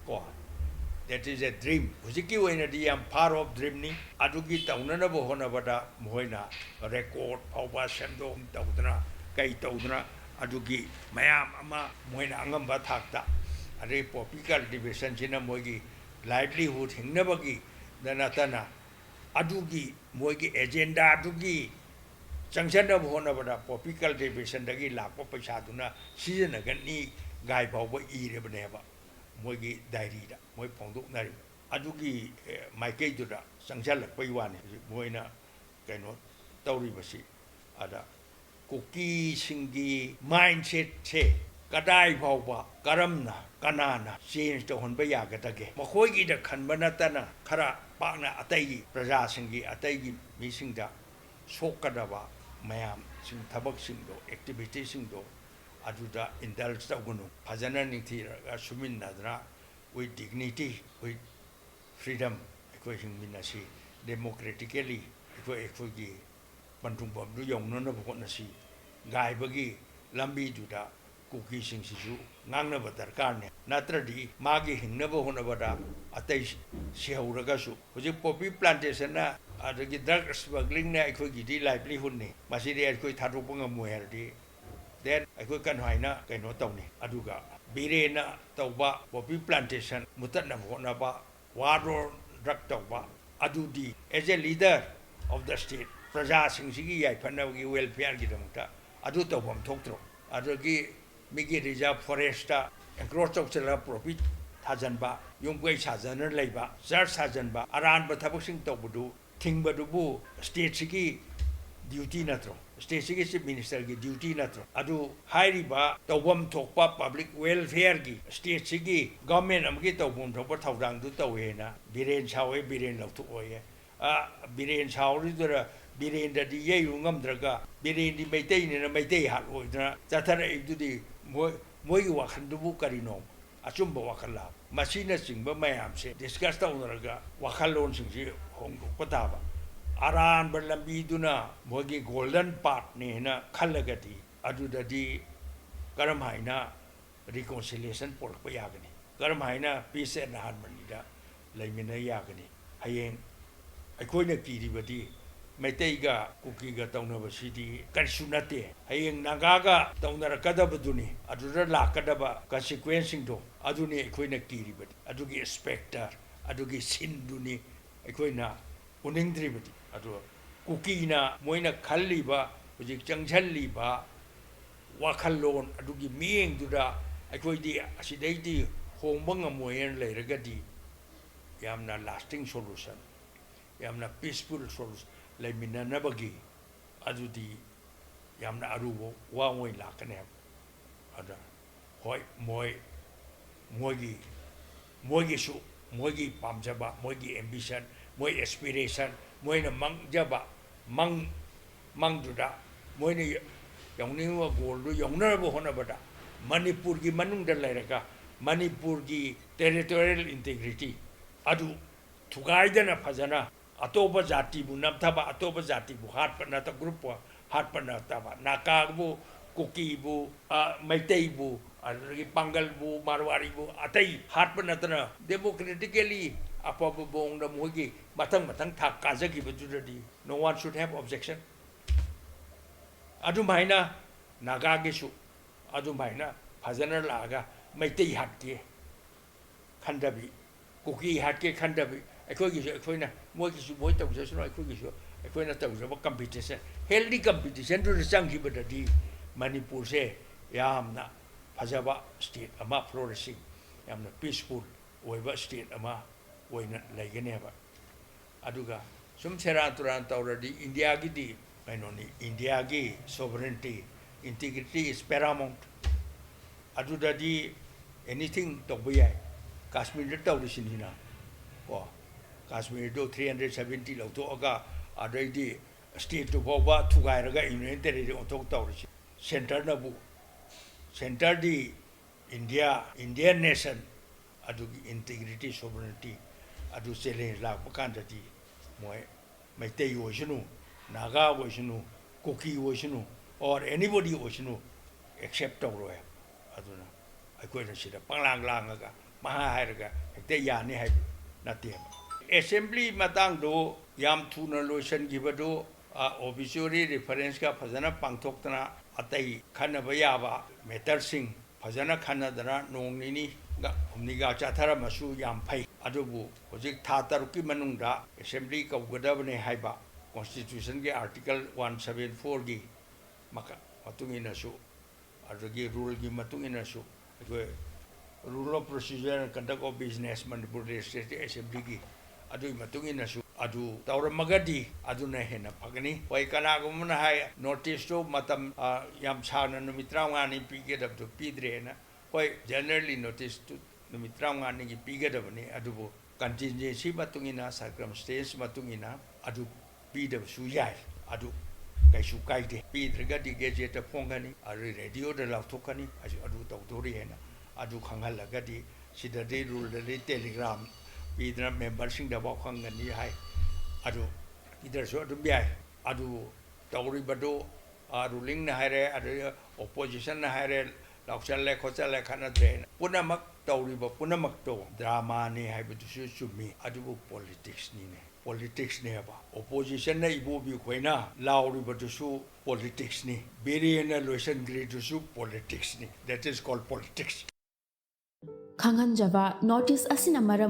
ꯀꯣ꯫ That is a dream꯫ ꯍꯧꯖꯤꯛꯀꯤ ꯑꯣꯏꯅꯗꯤ ꯌꯥꯝ far off dreamꯅꯤ꯫ ꯑꯗꯨꯒꯤ ꯇꯧꯅꯅꯕ ꯍꯣꯠꯅꯕꯗ ꯃꯈꯣꯏꯅ ꯔꯦꯀꯣꯔꯠ ꯐꯥꯎꯕ ꯁꯦꯝꯗꯣꯛ ꯇꯧꯗꯅ ꯀꯩ ꯇꯧꯗꯅ ꯑꯗꯨꯒꯤ ꯃꯌꯥꯝ ꯑꯃ ꯃꯣꯏꯅ ꯑꯉꯝꯕ ꯊꯥꯛꯇ, ꯑꯗꯩ ꯄꯣꯄꯤ ꯀꯜꯇꯤꯚꯦꯁꯟꯁꯤꯅ ꯃꯣꯏꯒꯤ ꯂꯥꯏꯚꯂꯤꯍꯨꯗ ꯍꯤꯡꯅꯕꯒꯤꯗ ꯅꯠꯇꯅ ꯑꯗꯨꯒꯤ ꯃꯣꯏꯒꯤ ꯑꯦꯖꯦꯟꯗꯥꯗꯨꯒꯤ ꯆꯪꯁꯟꯅꯕ ꯍꯣꯠꯅꯕꯗ ꯄꯣꯄꯤ ꯀꯜꯇꯤꯚꯦꯁꯟꯗꯒꯤ ꯂꯥꯛꯄ ꯄꯩꯁꯥꯗꯨꯅ ꯁꯤꯖꯤꯟꯅꯒꯅꯤ ꯒꯥꯏ ꯐꯥꯎꯕ ꯏꯔꯕꯅꯦꯕ ꯃꯣꯏꯒꯤ ꯗꯥꯏꯔꯤꯗ ꯃꯣꯏ ꯐꯣꯡꯗꯣꯛꯅꯔꯤꯕ꯫ ꯑꯗꯨꯒꯤ, ꯑꯦ, ꯃꯥꯏꯀꯩꯗꯨꯗ ꯆꯪꯁꯜꯂꯛꯄꯩ ꯋꯥꯅꯤ ꯍꯧꯖꯤꯛ ꯃꯣꯏꯅ ꯀꯩꯅꯣ ꯇꯧꯔꯤꯕꯁꯤ꯫ ꯑꯗ ꯀꯨꯀꯤꯁꯤꯡꯒꯤ ꯃꯥꯏꯟꯁꯦꯠꯁꯦ ꯀꯗꯥꯏ ꯐꯥꯎꯕ ꯀꯔꯝꯅ ꯀꯅꯥꯅ change ꯇꯧꯍꯟꯕ ꯌꯥꯒꯗꯒꯦ? ꯃꯈꯣꯏꯒꯤꯗ ꯈꯟꯕ ꯅꯠꯇꯅ ꯈꯔ ꯄꯥꯛꯅ ꯑꯇꯩꯒꯤ ꯄ꯭ꯔꯖꯥꯁꯤꯡꯒꯤ, ꯑꯇꯩꯒꯤ ꯃꯤꯁꯤꯡꯗ ꯁꯣꯛꯀꯗꯕ ꯃꯌꯥꯝꯁꯤꯡ, ꯊꯕꯛꯁꯤꯡꯗꯣ, activityꯁꯤꯡꯗꯣ ꯑꯗꯨꯗ indulge ꯇꯧꯒꯅꯨ꯫ ꯐꯖꯅ ꯅꯤꯡꯊꯤꯔꯒ ꯁꯨꯃꯤꯟꯅꯗꯅ with dignity, with freedom ꯑꯩꯈꯣꯏ ꯍꯤꯡꯃꯤꯟꯅꯁꯤ꯫ Democratically ꯑꯩꯈꯣꯏ ꯑꯩꯈꯣꯏꯒꯤ ꯄꯟꯊꯨꯡꯐꯝꯗꯨ ꯌꯧꯅꯅꯕ ꯍꯣꯠꯅꯁꯤ꯫ ꯒꯥꯏꯕꯒꯤ ꯂꯝꯕꯤꯗꯨꯗ ꯀꯨꯀꯤꯁꯤꯡꯁꯤꯁꯨ ꯉꯥꯡꯅꯕ ꯗꯔꯀꯥꯔꯅꯤ꯫ ꯅꯠꯇ꯭ꯔꯗꯤ ꯃꯥꯒꯤ ꯍꯤꯡꯅꯕ ꯍꯣꯠꯅꯕꯗ ꯑꯇꯩ ꯁꯤꯍꯧꯔꯒꯁꯨ, ꯍꯧꯖꯤꯛ poppy plantationꯅ ꯑꯗꯒꯤ drug smugglingꯅ ꯑꯩꯈꯣꯏꯒꯤꯗꯤ livelihoodꯅꯤ, ꯃꯁꯤꯗꯤ ꯑꯩꯈꯣꯏ ꯊꯥꯗꯣꯛꯄ ꯉꯝꯃꯣꯏ ꯍꯥꯏꯔꯗꯤ, then ꯑꯩꯈꯣꯏ ꯀꯩꯅꯣ ꯍꯥꯏꯅ ꯀꯩꯅꯣ ꯇꯧꯅꯤ꯫ ꯑꯗꯨꯒ ꯕꯤꯔꯦꯟꯅ ꯇꯧꯕ poppy plantation ꯃꯨꯠꯊꯠꯅꯕ ꯍꯣꯠꯅꯕ, war on drug ꯇꯧꯕ, ꯑꯗꯨꯗꯤ as a leader of the state, ꯄ꯭ꯔꯖꯥꯁꯤꯡꯁꯤꯒꯤ ꯌꯥꯏꯐꯅꯕꯒꯤ, welfareꯒꯤꯗꯃꯛꯇ ꯑꯗꯨ ꯇꯧꯐꯝ ꯊꯣꯛꯇ꯭ꯔꯣ? ꯑꯗꯒꯤ ꯃꯤꯒꯤ reserve forestꯇ encroach ꯇꯧꯁꯤꯜꯂꯒ poppy ꯊꯥꯖꯤꯟꯕ, ꯌꯨꯝ ꯀꯩ ꯁꯥꯖꯅ ꯂꯩꯕ, church ꯁꯥꯖꯤꯟꯕ, ꯑꯔꯥꯟꯕ ꯊꯕꯛꯁꯤꯡ ꯇꯧꯕꯗꯨ ꯊꯤꯡꯕꯗꯨꯕꯨ stateꯁꯤꯒꯤ duty ꯅꯠꯇ꯭ꯔꯣ? stateꯁꯤꯒꯤ chief ministerꯒꯤ duty ꯅꯠꯇ꯭ꯔꯣ? ꯑꯗꯨ ꯍꯥꯏꯔꯤꯕ ꯇꯧꯐꯝ ꯊꯣꯛꯄ public welfareꯒꯤ, stateꯁꯤꯒꯤ government ꯑꯃꯒꯤ ꯇꯧꯐꯝ ꯊꯣꯛꯄ ꯊꯧꯗꯥꯡꯗꯨ ꯇꯧꯋꯦꯅ ꯕꯤꯔꯦꯟ ꯁꯥꯎꯋꯦ, ꯕꯤꯔꯦꯟ ꯂꯧꯊꯣꯛꯑꯣꯌꯦ꯫ ꯑ, ꯕꯤꯔꯦꯟ ꯁꯥꯎꯔꯤꯗꯨꯅ ꯕꯤꯔꯦꯟꯗꯗꯤ ꯌꯩꯔꯨ ꯉꯝꯗ꯭ꯔꯒ, ꯕꯤꯔꯦꯟꯗꯤ ꯃꯩꯇꯩꯅꯤꯅ ꯃꯩꯇꯩ ꯍꯥꯠꯂꯣꯏꯗꯅ ꯆꯠꯊꯔꯛꯏꯗꯨꯗꯤ ꯃꯣꯏ, ꯃꯣꯏꯒꯤ ꯋꯥꯈꯜꯗꯨꯕꯨ ꯀꯔꯤꯅꯣ? ꯑꯆꯨꯝꯕ ꯋꯥꯈꯜꯂ? ꯃꯁꯤꯅꯆꯤꯡꯕ ꯃꯌꯥꯝꯁꯦ discuss ꯇꯧꯅꯔꯒ ꯋꯥꯈꯜꯂꯣꯟꯁꯤꯡꯁꯤ ꯍꯣꯡꯗꯣꯛꯄ ꯇꯥꯕ꯫ ꯑꯔꯥꯟꯕ ꯂꯝꯕꯤꯗꯨꯅ ꯃꯣꯏꯒꯤ golden pathꯅꯦ ꯍꯥꯏꯅ ꯈꯜꯂꯒꯗꯤ, ꯑꯗꯨꯗꯗꯤ ꯀꯔꯝ ꯍꯥꯏꯅ reconciliation ꯄꯨꯔꯛꯄ ꯌꯥꯒꯅꯤ? ꯀꯔꯝ ꯍꯥꯏꯅ peace and harmonyꯗ ꯂꯩꯃꯤꯟꯅ ꯌꯥꯒꯅꯤ? ꯍꯌꯦꯡ ꯑꯩꯈꯣꯏꯅ ꯀꯤꯔꯤꯕꯗꯤ ꯃꯩꯇꯩꯒ ꯀꯨꯀꯤꯒ ꯇꯧꯅꯕꯁꯤꯗꯤ ꯀꯔꯤꯁꯨ ꯅꯠꯇꯦ꯫ ꯍꯌꯦꯡ ꯅꯥꯒꯥꯒ ꯇꯧꯅꯔꯛꯀꯗꯕꯗꯨꯅꯤ꯫ ꯑꯗꯨꯗ ꯂꯥꯛꯀꯗꯕ consequenceꯁꯤꯡꯗꯣ, ꯑꯗꯨꯅꯤ ꯑꯩꯈꯣꯏꯅ ꯀꯤꯔꯤꯕꯗꯤ꯫ ꯑꯗꯨꯒꯤ spectre, ꯑꯗꯨꯒꯤ sceneꯗꯨꯅꯤ ꯑꯩꯈꯣꯏꯅ ꯎꯅꯤꯡꯗ꯭ꯔꯤꯕꯗꯤ꯫ ꯑꯗꯣ ꯀꯨꯀꯤꯅ ꯃꯣꯏꯅ ꯈꯜꯂꯤꯕ, ꯍꯧꯖꯤꯛ ꯆꯪꯁꯤꯜꯂꯤꯕ ꯋꯥꯈꯜꯂꯣꯟ ꯑꯗꯨꯒꯤ ꯃꯤꯠꯌꯦꯡꯗꯨꯗ ꯑꯩꯈꯣꯏꯗꯤ ꯑꯁꯤꯗꯩꯗꯤ ꯍꯣꯡꯕ ꯉꯝꯃꯣꯏꯅ ꯂꯩꯔꯒꯗꯤ, ꯌꯥꯝꯅ lasting solution, ꯌꯥꯝꯅ peaceful solution, ꯂꯩꯃꯤꯟꯅꯅꯕꯒꯤ, ꯑꯗꯨꯗꯤ ꯌꯥꯝꯅ ꯑꯔꯨꯕ ꯋꯥ ꯑꯣꯏꯅ ꯂꯥꯛꯀꯅꯦꯕ꯫ ꯑꯗ ꯍꯣꯏ, ꯃꯣꯏ, ꯃꯣꯏꯒꯤ, ꯃꯣꯏꯒꯤꯁꯨ, ꯃꯣꯏꯒꯤ ꯄꯥꯝꯖꯕ, ꯃꯣꯏꯒꯤ ambition, ꯃꯣꯏ aspiration, ꯃꯣꯏꯅ ꯃꯪꯖꯕ, ꯃꯪ, ꯃꯪꯗꯨꯗ ꯃꯣꯏꯅ ꯌ-, ꯌꯧꯅꯤꯡꯕ goalꯗꯨ ꯌꯧꯅꯅꯕ ꯍꯣꯠꯅꯕꯗ, ꯃꯅꯤꯄꯨꯔꯒꯤ ꯃꯅꯨꯡꯗ ꯂꯩꯔꯒ ꯃꯅꯤꯄꯨꯔꯒꯤ territorial integrity ꯑꯗꯨ ꯊꯨꯒꯥꯏꯗꯅ ꯐꯖꯅ ꯑꯇꯣꯞꯄ ꯖꯥꯇꯤꯕꯨ ꯅꯝꯊꯕ, ꯑꯇꯣꯞꯄ ꯖꯥꯇꯤꯕꯨ ꯍꯥꯠꯄ ꯅꯠꯇ-, groupꯄꯨ ꯍꯥꯠꯄ ꯅꯠꯇꯕ, ꯅꯥꯒꯥꯕꯨ, ꯀꯨꯀꯤꯕꯨ, ꯑ, ꯃꯩꯇꯩꯕꯨ, ꯑꯗꯨꯗꯒꯤ ꯄꯥꯡꯒꯜꯕꯨ, ꯃꯥꯔꯋꯥꯔꯤꯕꯨ, ꯑꯇꯩ ꯍꯥꯠꯄ ꯅꯠꯇꯅ democratically ꯑꯐꯕ ꯃꯑꯣꯡꯗ ꯃꯈꯣꯏꯒꯤ ꯃꯊꯪ ꯃꯊꯪ ꯊꯥꯛ ꯀꯥꯖꯈꯤꯕꯗꯨꯗꯗꯤ no one should have objection꯫ ꯑꯗꯨꯃꯥꯏꯅ ꯅꯥꯒꯥꯒꯤꯁꯨ ꯑꯗꯨꯃꯥꯏꯅ ꯐꯖꯅ ꯂꯥꯛꯑꯒ ꯃꯩꯇꯩ ꯍꯥꯠꯀꯦ ꯈꯟꯗꯕꯤ, ꯀꯨꯀꯤ ꯍꯥꯠꯀꯦ ꯈꯟꯗꯕꯤ, ꯑꯩꯈꯣꯏꯒꯤꯁꯨ ꯑꯩꯈꯣꯏꯅ, ꯃꯣꯏꯒꯤꯁꯨ ꯃꯣꯏ ꯇꯧꯖꯁꯅꯨ, ꯑꯩꯈꯣꯏꯒꯤꯁꯨ ꯑꯩꯈꯣꯏꯅ ꯇꯧꯖꯕ competition, healthy competitionꯗꯨꯗ ꯆꯪꯈꯤꯕꯗꯗꯤ ꯃꯅꯤꯄꯨꯔꯁꯦ ꯌꯥꯝꯅ ꯐꯖꯕ state ꯑꯃ, flourishing, ꯌꯥꯝꯅ peaceful ꯑꯣꯏꯕ state ꯑꯃ ꯑꯣꯏꯅ ꯂꯩꯒꯅꯦꯕ꯫ ꯑꯗꯨꯒ ꯁꯨꯝ ꯁꯦꯔꯥꯟ ꯇꯨꯔꯥꯟ ꯇꯧꯔꯗꯤ ꯏꯟꯗꯤꯌꯥꯒꯤꯗꯤ ꯀꯩꯅꯣꯅꯤ, ꯏꯟꯗꯤꯌꯥꯒꯤ sovereignty, integrity is paramount꯫ ꯑꯗꯨꯗꯗꯤ anything ꯇꯧꯕ ꯌꯥꯏ꯫ ꯀꯥꯁꯃꯤꯔꯗ ꯇꯧꯔꯤꯁꯤꯅꯤꯅ, ꯀꯣ, ꯀꯥꯁꯃꯤꯔꯗꯨ three hundred seventy ꯂꯧꯊꯣꯛꯑꯒ ꯑꯗꯩꯗꯤ stateꯇꯨ ꯐꯥꯎꯕ ꯊꯨꯒꯥꯏꯔꯒ Union Territory ꯑꯣꯟꯊꯣꯛ ꯇꯧꯔꯤꯁꯤ꯫ Centreꯅꯕꯨ, centreꯗꯤ ꯏꯟꯗꯤꯌꯥ, Indian nation ꯑꯗꯨꯒꯤ integrity, sovereignty ꯑꯗꯨ challenge ꯂꯥꯛꯄ ꯀꯥꯟꯗꯗꯤ ꯃꯣꯏ ꯃꯩꯇꯩ ꯑꯣꯏꯁꯅꯨ, ꯅꯥꯒꯥ ꯑꯣꯏꯁꯅꯨ, ꯀꯨꯀꯤ ꯑꯣꯏꯁꯅꯨ, or anybody ꯑꯣꯏꯁꯅꯨ, accept ꯇꯧꯔꯣꯏ꯫ ꯑꯗꯨꯅ ꯑꯩꯈꯣꯏꯅ ꯁꯤꯗ ꯄꯪꯂꯥꯡ ꯂꯥꯡꯉꯒ ꯄꯪꯍꯥꯏ ꯍꯥꯏꯔꯒ ꯍꯦꯛꯇ ꯌꯥꯅꯤ ꯍꯥꯏꯕ ꯅꯠꯇꯦꯕ꯫ Assembly ꯃꯇꯥꯡꯗꯨ ꯌꯥꯝ ꯊꯨꯅ ꯂꯣꯏꯁꯤꯟꯈꯤꯕꯗꯨ, ꯑ, obituary referenceꯀ ꯐꯖꯅ ꯄꯥꯡꯊꯣꯛꯇꯅ ꯑꯇꯩ ꯈꯟꯅꯕ ꯌꯥꯕ matterꯁꯤꯡ ꯐꯖꯅ ꯈꯟꯅꯗꯅ ꯅꯣꯡ ꯅꯤꯅꯤꯒ ꯍꯨꯝꯅꯤꯒ ꯆꯠꯊꯔꯝꯃꯁꯨ ꯌꯥꯝ ꯐꯩ꯫ ꯑꯗꯨꯕꯨ ꯍꯧꯖꯤꯛ ꯊꯥ ꯇꯔꯨꯛꯀꯤ ꯃꯅꯨꯡꯗ assembly ꯀꯧꯒꯗꯕꯅꯦ ꯍꯥꯏꯕ constitutionꯒꯤ article one seven fourꯒꯤ ꯃꯈ-, ꯃꯇꯨꯡ ꯏꯟꯅꯁꯨ, ꯑꯗꯨꯗꯒꯤ ruleꯒꯤ ꯃꯇꯨꯡ ꯏꯟꯅꯁꯨ, ꯑꯩꯈꯣꯏ Rule of Procedure and Conduct of Business Manipur Legislative Assemblyꯒꯤ, ꯑꯗꯨꯒꯤ ꯃꯇꯨꯡ ꯏꯟꯅꯁꯨ ꯑꯗꯨ ꯇꯧꯔꯝꯃꯒꯗꯤ ꯑꯗꯨꯅ ꯍꯦꯟꯅ ꯐꯒꯅꯤ꯫ ꯍꯣꯏ, ꯀꯅꯥꯒꯨꯝꯕꯅ ꯍꯥꯏ, noticeꯇꯨ ꯃꯇꯝ, ꯑ, ꯌꯥꯝ ꯁꯥꯡꯅ, ꯅꯨꯃꯤꯠ ꯇꯔꯥꯃꯉꯥꯅꯤ ꯄꯤꯒꯗꯕꯗꯨ ꯄꯤꯗ꯭ꯔꯦꯅ꯫ ꯍꯣꯏ, generally notice ꯇꯨ ꯅꯨꯃꯤꯠ ꯇꯔꯥꯃꯉꯥꯅꯤꯒꯤ ꯄꯤꯒꯗꯕꯅꯤ, ꯑꯗꯨꯕꯨ contingency ꯃꯇꯨꯡ ꯏꯟꯅ, circumstance ꯃꯇꯨꯡ ꯏꯟꯅ ꯑꯗꯨ ꯄꯤꯗꯕꯁꯨ ꯌꯥꯏ꯫ ꯑꯗꯨ ꯀꯩꯁꯨ ꯀꯥꯏꯗꯦ꯫ ꯄꯤꯗ꯭ꯔꯒꯗꯤ ꯒꯦꯖꯦꯠꯇ ꯐꯣꯡꯒꯅꯤ, ꯑꯗꯨ ꯔꯦꯗꯤꯑꯣꯗ ꯂꯥꯎꯊꯣꯛꯀꯅꯤ, ꯑꯗꯨ, ꯑꯗꯨ ꯇꯧꯗꯣꯔꯤ ꯍꯥꯏꯅ ꯑꯗꯨ ꯈꯪꯍꯜꯂꯒꯗꯤ, ꯁꯤꯗꯗꯤ ꯔꯨꯜꯗꯗꯤ ꯇꯦꯂꯤꯒ꯭ꯔꯥꯝ ꯄꯤꯗꯅ ꯃꯦꯝꯕꯔꯁꯤꯡꯗꯐꯥꯎ ꯈꯪꯒꯅꯤ ꯍꯥꯏ꯫ ꯑꯗꯨ ꯄꯤꯗ꯭ꯔꯁꯨ ꯑꯗꯨꯝ ꯌꯥꯏ꯫ ꯑꯗꯨ ꯇꯧꯔꯤꯕꯗꯨ, ꯑ, ꯔꯨꯂꯤꯡꯅ ꯍꯥꯏꯔꯦ, ꯑꯗꯩ ꯑꯣꯄꯣꯖꯤꯁꯟꯅ ꯍꯥꯏꯔꯦ, ꯂꯥꯎꯁꯜꯂꯦ ꯈꯣꯠꯆꯜꯂꯦ ꯈꯠꯅꯗ꯭ꯔꯦꯅ꯫ ꯄꯨꯝꯅꯃꯛ ꯇꯧꯔꯤꯕ ꯄꯨꯝꯅꯃꯛꯇꯣ ꯗ꯭ꯔꯃꯥꯅꯤ ꯍꯥꯏꯕꯗꯨꯁꯨ ꯆꯨꯝꯃꯤ, ꯑꯗꯨꯕꯨ ꯄꯣꯂꯤꯇꯤꯛꯁꯅꯤꯅꯦ, ꯄꯣꯂꯤꯇꯤꯛꯁꯅꯦꯕ꯫ ꯑꯣꯄꯣꯖꯤꯁꯟꯅ ꯏꯕꯣꯕꯤ ꯈꯣꯏꯅ ꯂꯥꯎꯔꯤꯕꯗꯨꯁꯨ ꯄꯣꯂꯤꯇꯤꯛꯁꯅꯤ, ꯕꯤꯔꯦꯟꯅ ꯂꯣꯏꯁꯤꯟꯈ꯭ꯔꯤꯗꯨꯁꯨ ꯄꯣꯂꯤꯇꯤꯛꯁꯅꯤ꯫ That is called politics. ꯈꯪꯍꯟꯖꯕ: ꯅꯣꯇꯤꯁ ꯑꯁꯤꯅ ꯃꯔꯝ